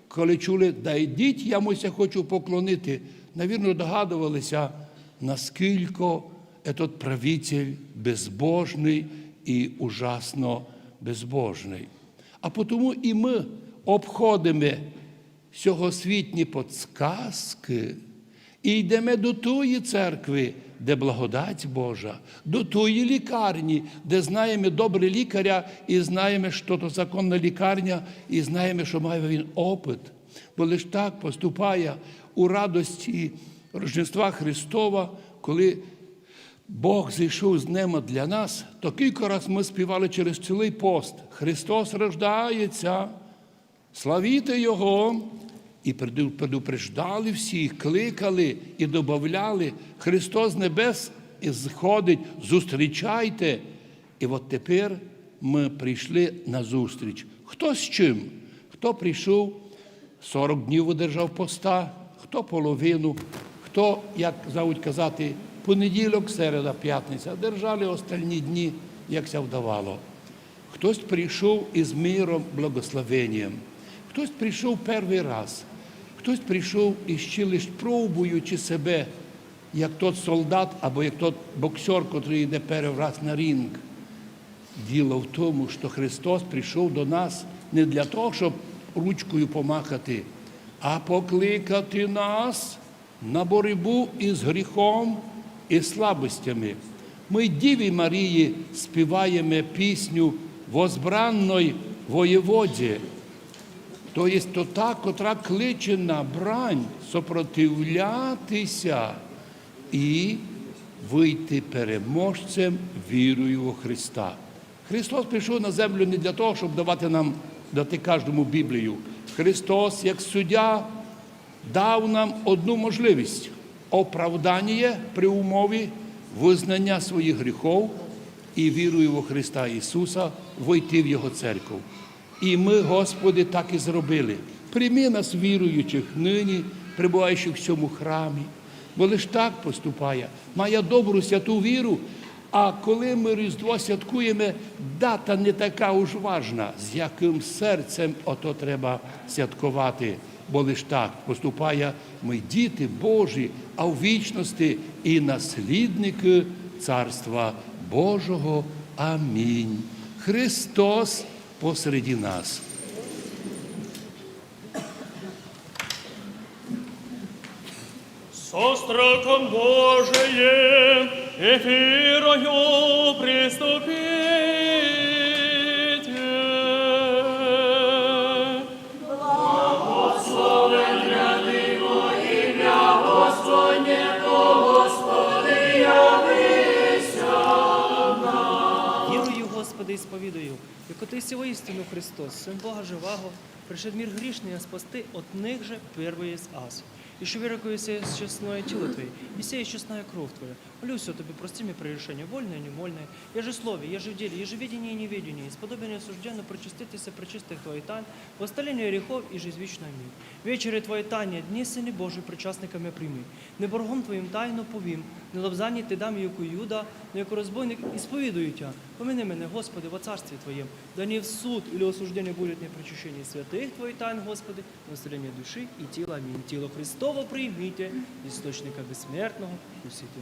коли чули: «Да йдіть, я му ся хочу поклонити». Навірно, догадувалися, наскільки этот правитель безбожний і ужасно безбожний. А потому і ми обходимо сьогосвітні подсказки і йдемо до тої церкви, де благодать Божа, до тої лікарні, де знаємо добре лікаря і знаємо, що то законна лікарня, і знаємо, що має він опыт. Бо лиш так поступає у радості Рождества Христова, коли Бог зійшов з неба для нас, то кілька раз ми співали через цілий пост: «Христос рождається, славіте Його!» І преду-, предупреждали всіх, кликали і добавляли: «Христос з небес і сходить, зустрічайте!» І от тепер ми прийшли на зустріч. Хто з чим? Хто прийшов, сорок днів удержав поста, хто половину, хто, як завуть казати, понеділок, середа, п'ятниця. Держали остальні дні, як ся вдавало. Хтось прийшов із миром, благословенням, хтось прийшов перший раз, хтось прийшов іще лиш пробуючи себе, як тот солдат або як тот боксер, котрий йде перший раз на ринг. Діло в тому, що Христос прийшов до нас не для того, щоб ручкою помахати, а покликати нас на боротьбу із гріхом і слабостями. Ми Діві Марії співаємо пісню «Возбранной воєводі». То є то та, котра кличе на брань сопротивлятися і вийти переможцем вірою во Христа. Христос прийшов на землю не для того, щоб давати нам, дати кожному Біблію. Христос, як суддя, дав нам одну можливість. оправдание при умове вызнання своїх гріхов і вірою во Христа Ісуса войти в Його церкву. І ми, Господи, так і зробили. Прийми нас, віруючих, нині, перебуваючи в цьому храмі, бо лиш так поступає, має добру святу віру. А коли ми Різдво святкуємо, дата не така уж важна, з яким серцем ото треба святкувати, бо лиш так поступає, ми діти Божі, а в вічності і наслідники Царства Божого. Амінь. Христос посреди нас. Со страхом Божиим и верою приступите. Благословен ряды во имя Господне, о Господи, явися нам. Вірую, Господи, і сповідую, яко Ти сього істину Христос, Син Бога Живого, пришед в мир грішный, а спасти от них же первый из ас. Іщи вірую, яко єсть чесноє тіло Твоє, і сія чесная кров Твоя. Молюся Тобі, прости мені прегрішення, вольне і невольне, єже в слові, єже в ділі, єже в видінні і невидінні, і сподобив осужденну причаститися пречистых Твоїх тайн, восставление гріхов і жизнь вічную мир. Вечери Твоєї тайні, дні Сыне Божий причастниками прийми. Не боргом Твоїм тайну повім, не лобзанні Ти дам, яку Иуда, но яку розбойник, ісповідую Тя. Помяни мене, Господи, во Царстві Твоєм, да не в суд или осуждение будет мне причащение святых Твоїх тайн, Господи, восставление души и тела. Аминь. Тіло Христово прийміте, істочника безсмертного вкусіте.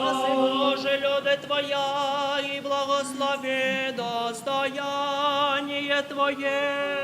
Спаси, Боже, люди Твоя, и благослови достояние Твое.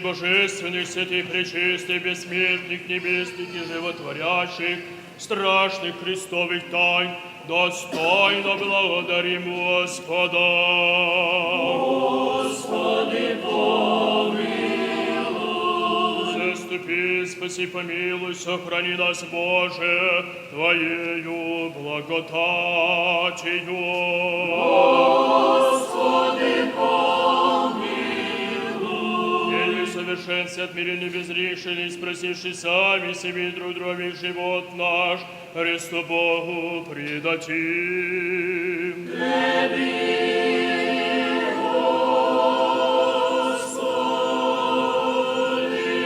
Божественных, святых, пречистых, бессмертных, небесных и животворящих, страшных Христовых тайн, достойно благодарим Господа. Господи, помилуй. Заступи, спаси, помилуй, сохрани нас, Боже, Твоею благодатью. Господи, помилуй. Единый совершенстве отмеренный, безгрешный, спросивший сами себе и друг друга весь живот наш, Христу Богу предадим.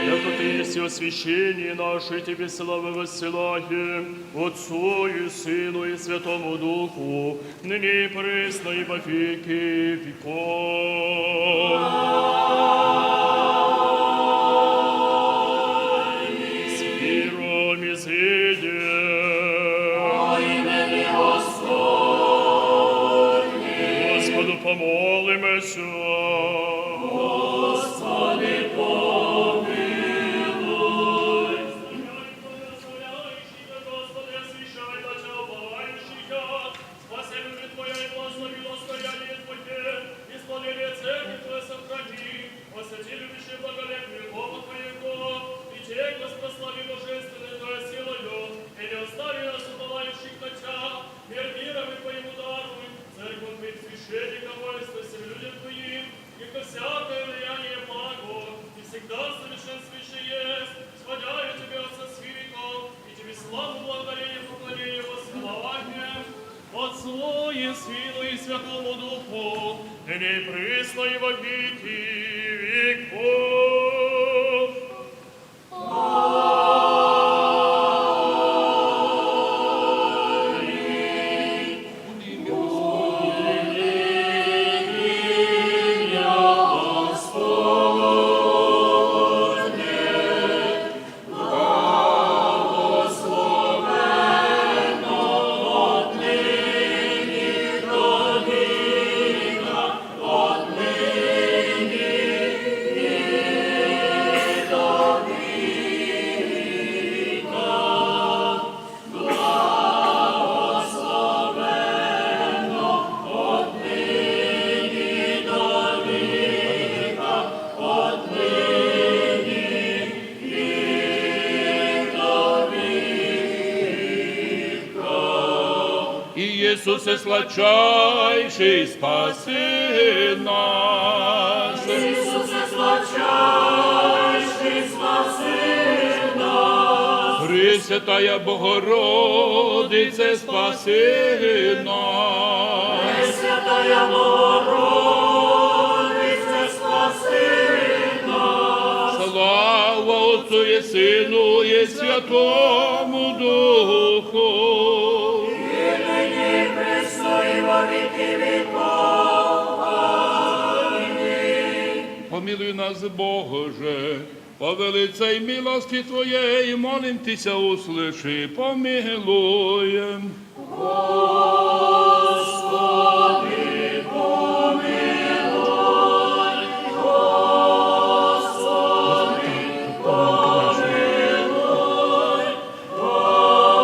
Яко Ты есть освящение наше, Тебе славу воссылаем, Отцу и Сыну и Святому Духу, ныне и присно и во веки веков. Аминь. С миром изыди. Во имя Господне. Господу помолимся. Господи, помилуй. Господи, освящай дача уповающих, спаси люди Твоя и благослови достояние Твое, исполнение церкви Твоей сохрани, освяти любящих благолепие Духа Твоего, и тех воспрослави божественной Твоей силою, и не остави нас, уповающих на Тя, мир миром и Твоему даруй, церковь Твоих священников, воинство всем людям Твоим, и ко всякое влияние благо, и всегда совершенствующее есть, восхваляю Тебя, Отца святого, и Тебе славу, благодарение, поклонение, восхвалание, Отцу и Сыну и Святому Духу, ныне и присно и во веки веков. И Иисусе, сладчайший, спаси нас. Иисусе, сладчайший, спаси нас. Пресвятая Богородице, спаси нас. Пресвятая Богородице, спаси нас. Слава Отцу и Сыну и Святому Духу. И ныне, и присно, и во веки веков. Аминь. Помилуй нас, Боже, по великой милости Твоей, молим Тися, услыши, помилуй. Господи, помилуй, Господи, помилуй, Господи,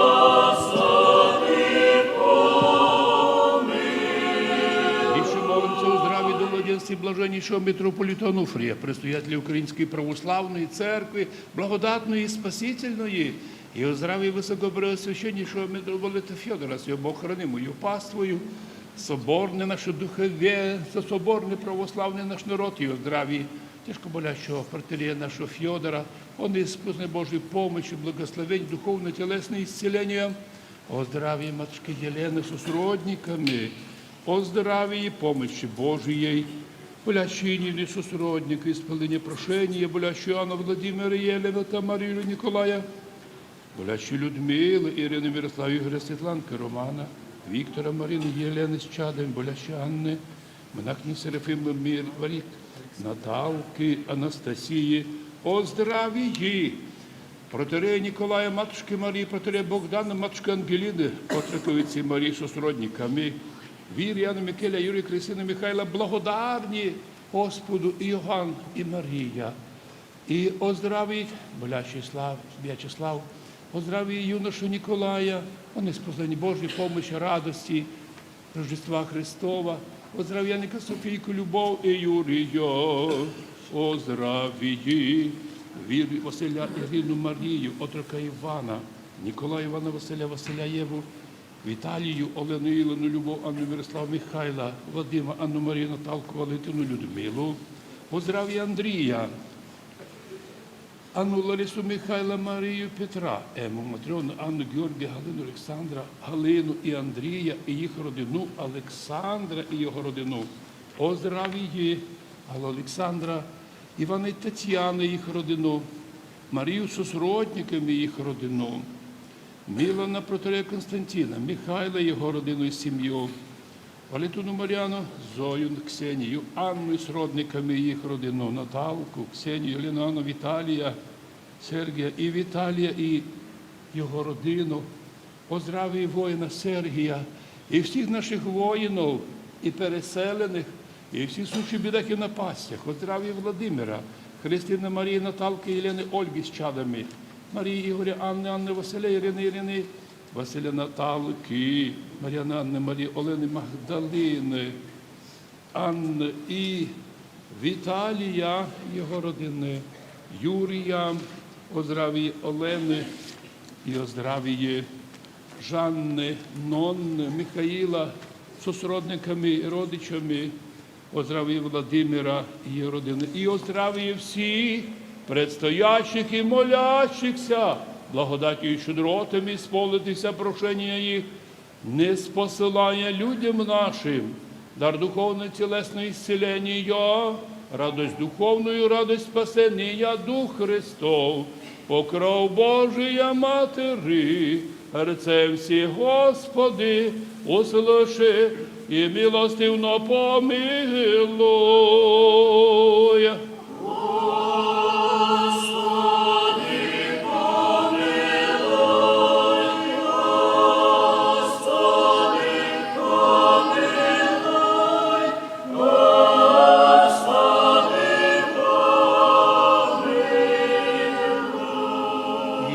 помилуй. Ещё молимся о здравии, долголетии блаженнейшего митрополита Ануфрия, предстоятеля Украинской православной церкви, благодатной и спасительной, и о здравии высокопреосвященнейшего митрополита Фёдора, с его Бог хранимую паствою, соборный наше духовенство, соборный православный наш народ, и о здравии тяжко болящего протоиерея нашего Фёдора, он из вкусной Божьей помощи, благословений, духовное, телесное исцеление, о здравии матушки Елены с усродниками, о здравии и помощи Божией, болящие Нины с усродниками, исполнение прошения, болящие Анна Владимира, Елена, Тамара, Юрия, Николая, болящие Людмилы, Ирины, Мирослава, Игоря, Светланка, Романа, Виктора, Марины, Елены с чадом, болящие Анны, монахини Серафимы, Мир, Варик, Наталки, Анастасии, о здравии протоиерея Николая, матушки Марии, протоиерея Богдана, матушки Ангелины, отроковицы Марии с усродниками, Вириана, Микеля, Юрия, Кристины, Михаила, благодарни Господу Иоанн и Мария. И оздоровить Болящий Слав, Вячеслав, оздоровить юношу Николая, он исполнен Божьей помощи, радости Рождества Христова, оздоровить Софийку Любовь и Юрия, оздоровить Вир-, Василия Ирину Марию, отрока Ивана, Николая Ивана Василия Василия Еву, Виталию, Олену, Илону, Любовь, Анну, Мирослава, Михайла, Вадима, Анну, Марию, Наталку, Валентину, Людмилу, оздоровить Андрея, Анну, Ларису, Михайла, Марию, Петра, Эмму, Матрёну, Анну, Георгия, Галину, Александра, Галину и Андрея и их родину, Александра и её родину, оздоровить Алла, Александра, Ивана и Татьяна и их родину, Марию со сродниками и их родину, Милана, протоиерея Константина, Михайла и его родину и семью, Валентину, Мариану, Зою, Ксению, Анну и сродниками и их родину, Наталку, Ксению, Елену, Анну, Виталия, Сергия и Виталия и его родину, оздоровить воина Сергия и всех наших воинов и переселенных, и всех случаев бедах и напастях, оздоровить Владимира, Христины, Марии, Наталки, Елены, Ольги с чадами, Марии, Игоря, Анны, Анны, Василия, Ирины, Ирины, Василия, Наталки, Марианы, Анны, Марии, Олены, Магдалины, Анны и Виталия, его родины, Юрия, оздоровить Олены и оздоровить Жанны, Нонны, Михаила со сродниками и родичами, оздоровить Владимира и её родину, и оздоровить всех предстоящих и молящихся, благодатью и щедротами исполнитесь прошения их, ниспосылая людям нашим дар духовного телесного исцеления, радость духовную, радость спасения, Дух Христов, покров Божия Матери, рцем всех, Господи, услыши и милостивно помилуй.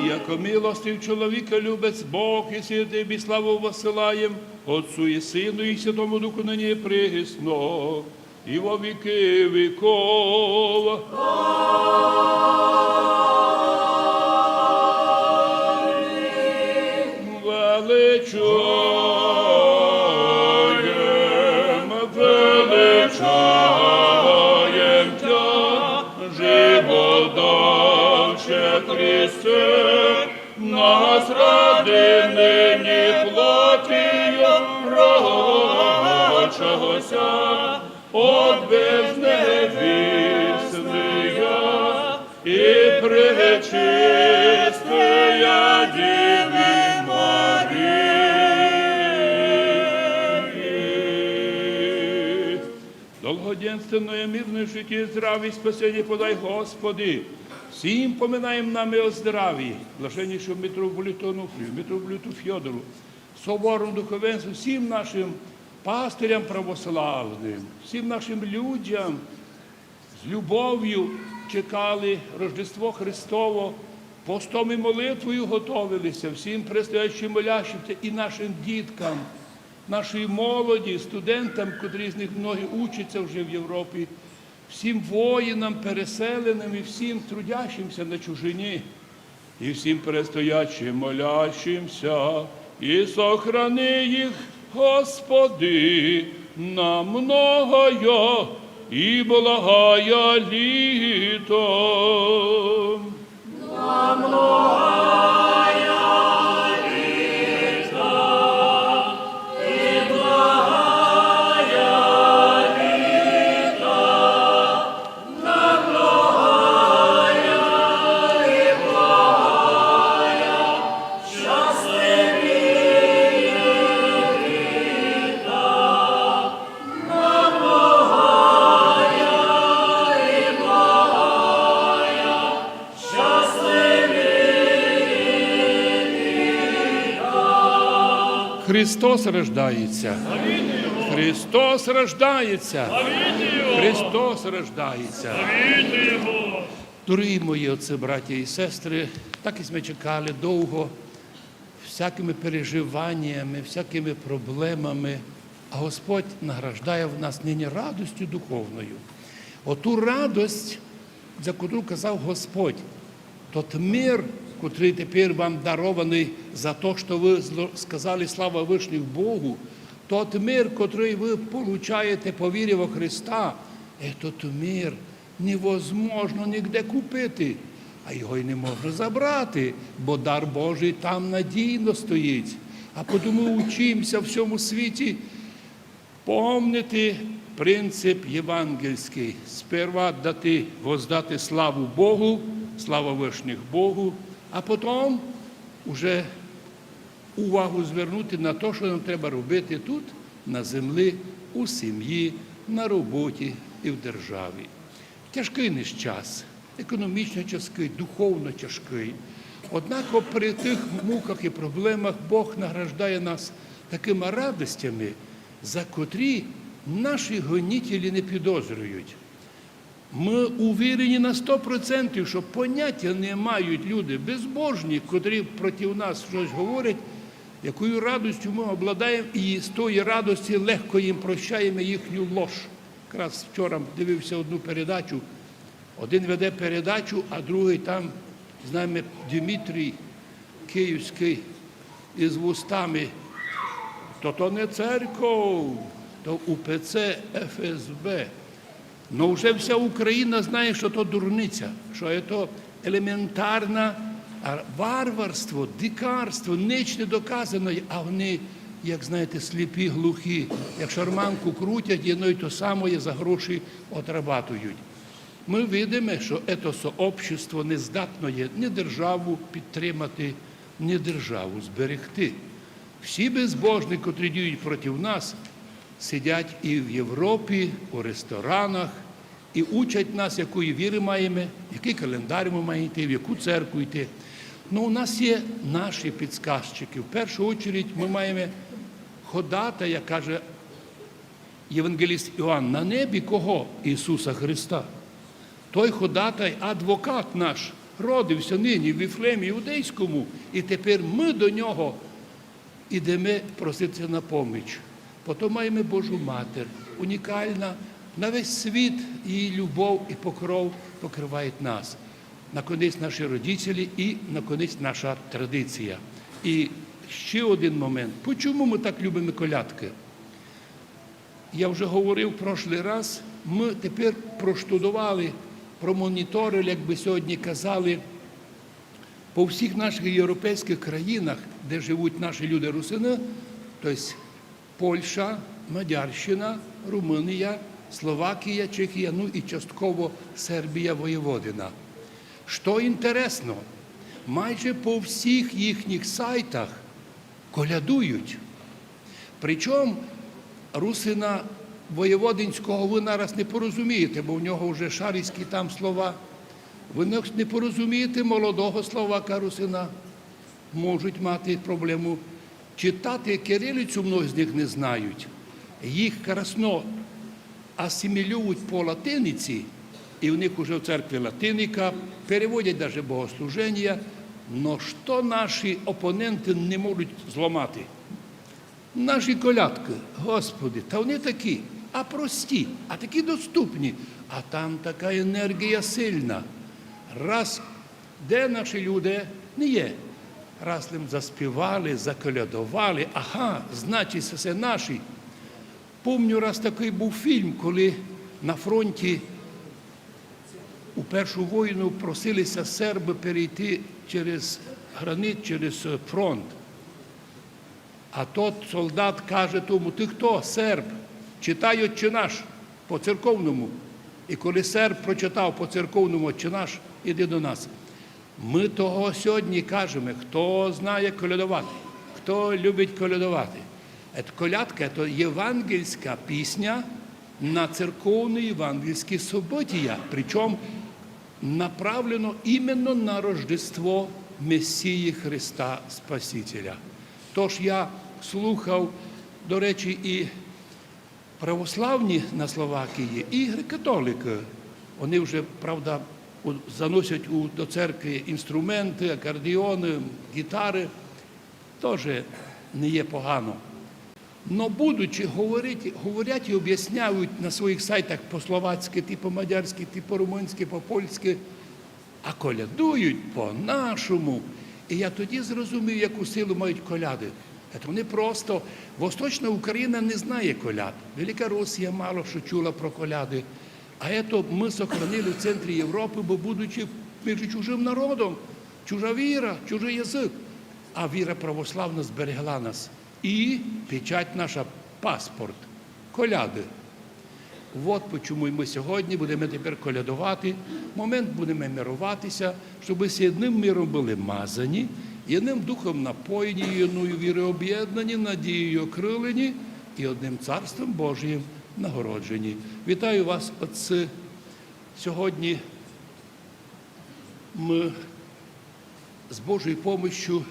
Яко милостив, человеколюбец Бог, и Святой Тебе славу высылаем, Отцу и Сыну и Святому Духу, ныне и присно, и во веки веков. Величаем, величаем Тя, животдавче Христе, нас ради ныне плотью родившегося, от бездны вестная и пречистая Девы Марии. Долгоденственное мирное житие, здравие и спасение подай, Господи, всем поминаем нами о здравии, блаженнейшему митрополиту Ануфрию, митрополиту Фёдору, соборному духовенству, всем нашим пастырям православным, всем нашим людям, с любовью чекали Рождество Христово, постом и молитвою готовились, всем предстоящим молящимся и нашим деткам, нашей молоди, студентам, которые из них многие учатся уже в Европе, всем воинам, переселенным и всем трудящимся на чужине, и всем предстоящим молящимся, и сохрани их, Господи, на многое и благое лето. На многое лето и благое лето. Христос рождается! Христос рождается! Христос рождается! Дорогі мої отці, браті і сестри, так і ми чекали довго, всякими переживаннями, всякими проблемами, а Господь награждає в нас нині радостю духовною. Оту радость, за котру казав Господь, тот мир, котрий тепер вам дарований за то, що ви зло- сказали «Слава Вышних Богу», тот мир, котрий ви получаєте по вірі во Христа, этот мир невозможно нігде купити, а його й не можна забрати, бо дар Божий там надійно стоїть. А потому учимся в всьому світі помнити принцип євангельський. Сперва дати, воздати славу Богу, слава Вышних Богу, а потом уже увагу звернути на те, що нам треба робити тут, на землі, у сім'ї, на роботі і в державі. Тяжкий наш час, економічно тяжкий, духовно тяжкий. Однак при тих муках і проблемах Бог награждає нас такими радостями, за котрі наші гонителі не підозрюють. Ми увірені на сто процентів, що поняття не мають люди безбожні, котрі проти нас щось говорять, якою радостю ми обладаємо, і з тої радості легко їм прощаємо їхню лож. Якраз вчора дивився одну передачу. Один веде передачу, а другий там, знаємо, Дмитрій Київський із вустами: то то не церков, то У П Ц Ф С Б. Но вже вся Україна знає, що то дурниця, що це елементарне, а, варварство, дикарство, ніч не доказане, а вони, як знаєте, сліпі, глухі, як шарманку крутять, і одно й то саме за гроші отрабатують. Ми видиме, що це сообщество не здатно є ні державу підтримати, ні державу зберегти. Всі безбожні, котрі діють проти нас, сидять і в Європі, у ресторанах, і учать нас, якої віри маємо, який календар ми маємо йти, в яку церкву йти. Ну, у нас є наші підказчики. В першу очередь ми маємо ходатая, каже євангеліст Іоанн, на небі кого? Ісуса Христа. Той ходатай, адвокат наш, родився нині в Віфлеємі Іудейському, і тепер ми до нього йдемо проситися на поміч. Потім маємо Божу Матір, унікальна, на весь світ її любов і покров покриває нас. Наконець наші родителі і, наконець, наша традиція. І ще один момент. Чому ми так любимо колядки? Я вже говорив в прошлий раз, ми тепер проштудували, промоніторили, як би сьогодні казали, по всіх наших європейських країнах, де живуть наші люди русини, тобто Польща, Мадярщина, Румунія, Словакія, Чехія, ну і частково Сербія, Воєводина. Що інтересно, майже по всіх їхніх сайтах колядують. Причому русина воєводинського ви нараз не порозумієте, бо в нього вже шарицькі там слова. Ви не, не порозумієте молодого словака русина. Можуть мати проблему. Читати кирилицю многі з них не знають. Їх красно асимілюють по латиниці, і в них уже в церкві латиника, переводять навіть богослуження. Но що наші опоненти не можуть зламати? Наші колядки, Господи, та вони такі, а прості, а такі доступні, а там така енергія сильна. Раз де наші люди не є, раз їм заспівали, заколядували, ага, значить, це наші. Помню, раз такий був фільм, коли на фронті у Першу війну просилися серби перейти через границю, через, е, фронт. А тот солдат каже тому: «Ти хто? Серб? Читай Отче наш по церковному». І коли серб прочитав по церковному Отче наш, іди до нас. Ми того сьогодні кажемо, хто знає колядувати, хто любить колядувати. Ет колядка — це євангельська пісня на церковні євангельські события, причому направлено іменно на Рождество Месії Христа Спасителя. Тож я слухав, до речі, і православні на Словакії, і греко-католики. Вони вже, правда, у- заносять у, до церкви інструменти, акордеони, гітари, теж не є погано. Но будучи говорять, говорять і об'ясняють на своїх сайтах по-словацьки, ти по-мадярськи, ти по-румунськи, по-польськи, а колядують по-нашому. І я тоді зрозумів, яку силу мають коляди. Це не просто. Восточна Україна не знає коляд. Велика Росія мало що чула про коляди. А це ми сохранили в центрі Європи, бо будучи між чужим народом, чужа віра, чужий язик. А віра православна зберегла нас. І печать наша, паспорт, коляди. От почому ми сьогодні будемо тепер колядувати, момент будемо мируватися, щоб з одним миром були мазані, єдним духом напоєні, єдною вірою об'єднані, надією окрилені і одним Царством Божієм нагороджені. Вітаю вас, отці. Сьогодні ми з Божою помощю,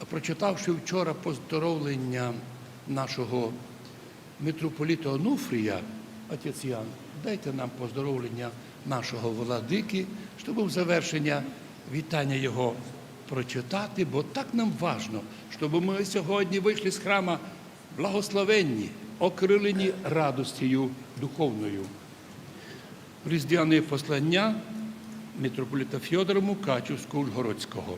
прочитавши вчора поздоровлення нашого митрополита Онуфрія, отець Ян, дайте нам поздоровлення нашого владики, щоб в завершення вітання його прочитати, бо так нам важно, щоб ми сьогодні вийшли з храма благословенні, окрилені радостю духовною. Різдвяне послання митрополита Фьодора Мукачівсько-Ужгородського.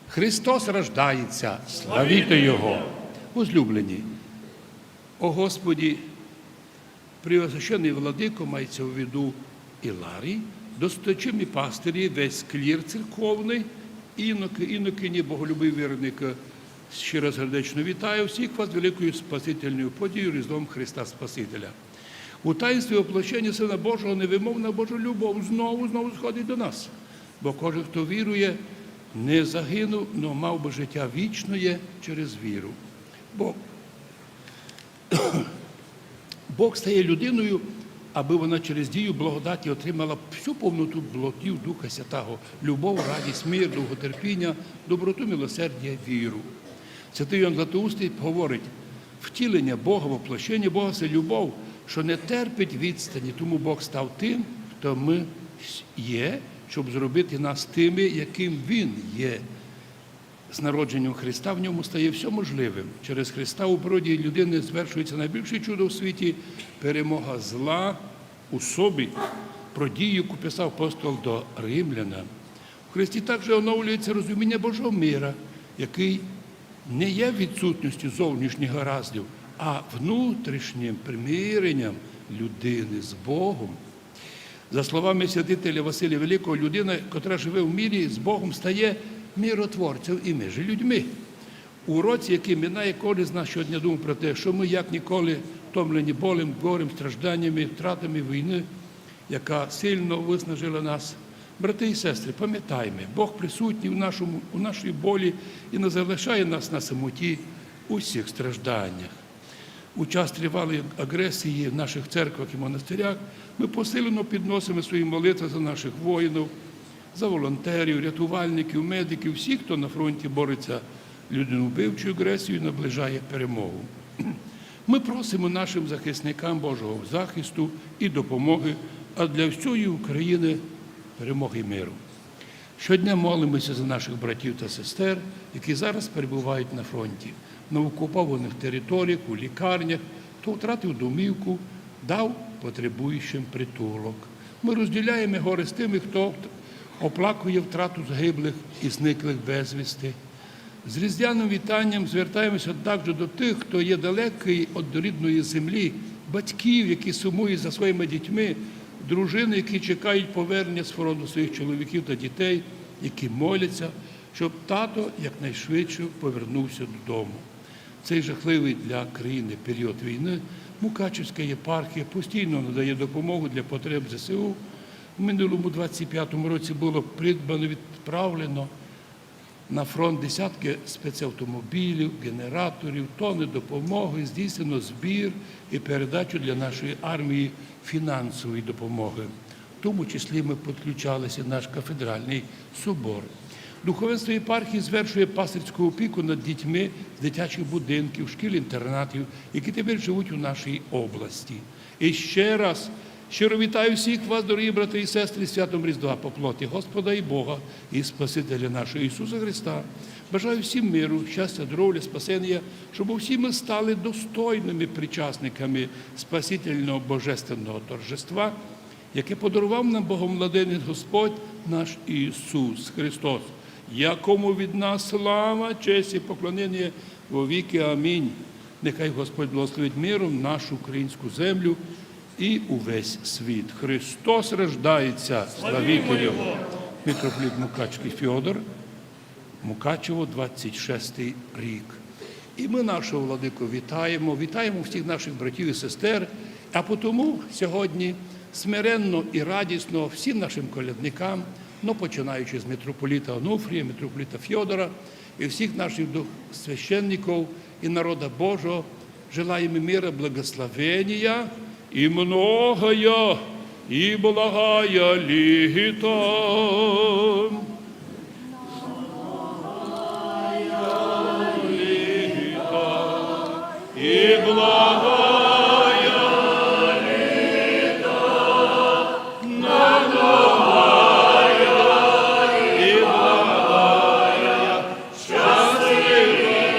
Христос рождається, славіте Його! Возлюблені, о Господі, Преосвященный Владыко, мається в виду Іларій, досточимі пастирі, весь клір церковний, іноки, інокині, боголюбі вірники, щиро сердечно вітаю всіх вас великою спасительною подією Різдвом Христа Спасителя. У таїнстві воплощення Сина Божого невимовна Божа любов знову, знову сходить до нас. Бо кожен, хто вірує, не загинув, но мав би життя вічне через віру. Бо Бог стає людиною, аби вона через дію благодаті отримала всю повноту плодів Духа Святого: любов, радість, мир, довготерпіння, доброту, милосердя, віру. Святий Йоанн Златоустий говорить: втілення Бога, воплощення Бога — це любов, що не терпить відстані, тому Бог став тим, хто ми є, щоб зробити нас тими, яким Він є. З народженням Христа в ньому стає все можливим. Через Христа у природі людини звершується найбільше чудо в світі — перемога зла у собі, про дію, яку писав апостол до римлянам. У Христі також оновлюється розуміння Божого мира, який не є відсутністю зовнішніх гараздів, а внутрішнім примиренням людини з Богом. За словами святителя Василія Великого, людина, котра живе в мирі з Богом, стає миротворцем і між людьми. У році, який минає, кожен з нас щодня думав про те, що ми, як ніколи, втомлені болем, горем, стражданнями, втратами війни, яка сильно виснажила нас. Брати і сестри, пам'ятаймо, Бог присутній у нашому, у нашій болі і не залишає нас на самоті у всіх стражданнях. У час тривалої агресії в наших церквах і монастирях ми посилено підносимо свої молитви за наших воїнів, за волонтерів, рятувальників, медиків, всіх, хто на фронті бореться з людинобивчою агресією і наближає перемогу. Ми просимо нашим захисникам Божого захисту і допомоги, а для всієї України — перемоги і миру. Щодня молимося за наших братів та сестер, які зараз перебувають на фронті, на окупованих територіях, у лікарнях, хто втратив домівку, дав потребуючим притулок. Ми розділяємо горе з тими, хто вт-, оплакує втрату загиблих і зниклих безвісти. З різдвяним вітанням звертаємося також до тих, хто є далекий від рідної землі, батьків, які сумують за своїми дітьми, дружини, які чекають повернення з фронту своїх чоловіків та дітей, які моляться, щоб тато якнайшвидше повернувся додому. Цей жахливий для країни період війни Мукачівська єпархія постійно надає допомогу для потреб ЗСУ. У минулому двадцять п'ятому році було придбано, відправлено на фронт десятки спецавтомобілів, генераторів, тонни допомоги, здійснено збір і передачу для нашої армії фінансової допомоги. В тому числі ми підключалися, наш кафедральний собор. Духовенство єпархії звершує пастирську опіку над дітьми з дитячих будинків, шкіл-інтернатів, які тепер живуть у нашій області. І ще раз Щиро вітаю всіх вас, дорогі брати і сестри, з святом Різдва по плоті Господа і Бога і Спасителя нашого Ісуса Христа. Бажаю всім миру, щастя, здоров'я, спасення, щоб усі ми стали достойними причасниками спасительного божественного торжества, яке подарував нам Богомладенець Господь наш Ісус Христос, якому від нас слава, честь і поклонення во віки. Амінь. Нехай Господь благословить миром нашу українську землю і увесь світ. Христос рождається! Славімо Його! Митрополит Мукачський Феодор, Мукачево, двадцять шостий рік. І ми нашого владику вітаємо, вітаємо всіх наших братів і сестер. А потому сьогодні смиренно і радісно всім нашим колядникам, ну, починаючи з митрополита Онуфрія, митрополита Феодора і всіх наших дух-, священників і народа Божого, желаем мира, благословения и многое и благое лето. И благое лето, многое и благое, счастливое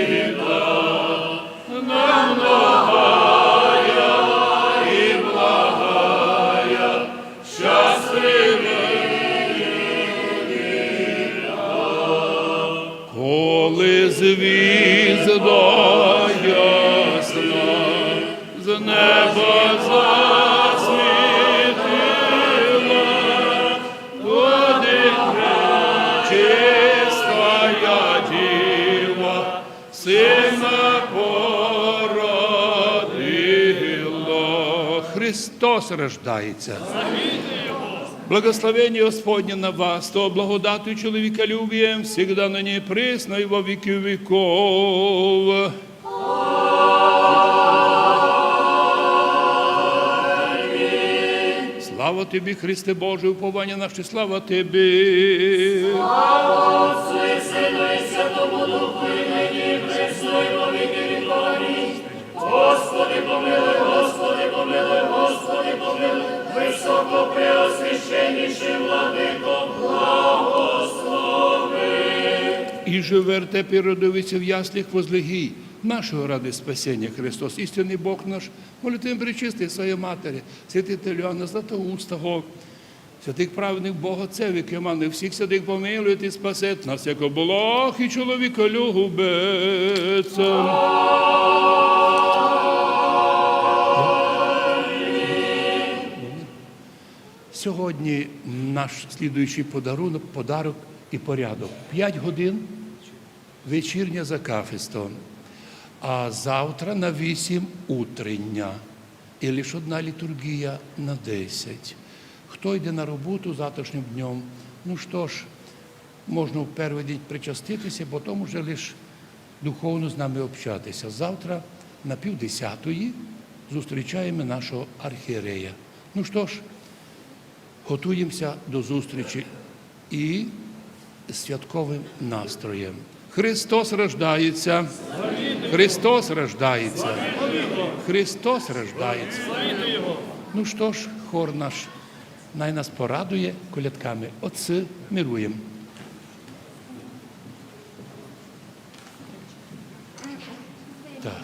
лето, многое и благое, щасливе літо. Коли звізда ясна з неба засвітила, тоді пречистая діва Сына породила. Христос рождається. Благословение Господне на вас, то благодатью, чоловіколюбієм, всегда, ныне и присно, и во віки віков. Слава Тобі, Христе Боже, уповання наше, слава Тобі. Слава Отцу і Сину і Святому Духу, і нині, і присно, і во віки віков. Амінь. Господи, помилуй, Господи, помилуй, Господи, помилуй, високопреосвященніший владико, благослови. І же в вертепі родився, в яслях возлег нашого ради спасення Христос, істинний Бог наш, молитвами пречистой Своєї Матері, святителя Іоанна Златоустого, святих праведних богоцев і кеман, і всіх святих помилует і спасет нас, яко благ і чоловіколюбець. Сьогодні наш слідуючий подарунок, подарок і порядок. П'ять годин вечірня з акафістом, а завтра на вісім утрення. І лише одна літургія на десять. Хто йде на роботу завтрашнім днем, ну що ж, можна в перший день причаститися, потім уже лише духовно з нами общатися. Завтра на пів десятої зустрічаємо нашого архієрея. Ну що ж, готуємося до зустрічі і з святковим настроєм. Христос рождається! Христос рождається! Христос рождається! Ну що ж, хор наш най нас порадує колядками. Отцы, мируєм. Так.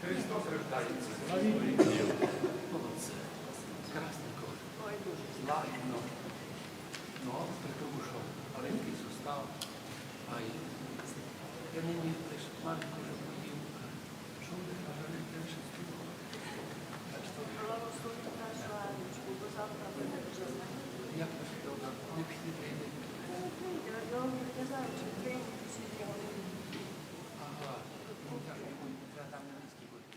Христос рождається. Молодці. Красный колір. Лагідно. Ну, притому, що маленький сустав. Ай. Я нині лише маленьку вже поїв. Що буде, а вже не більше співав. Так що, благословить нашу Анечку, бо завтра буде вже знати. Як ви співали? Не пішли прийде. Прийде, я не знаю, чи прийде, чи ні. Ага. Ну, так, я там на місці буду.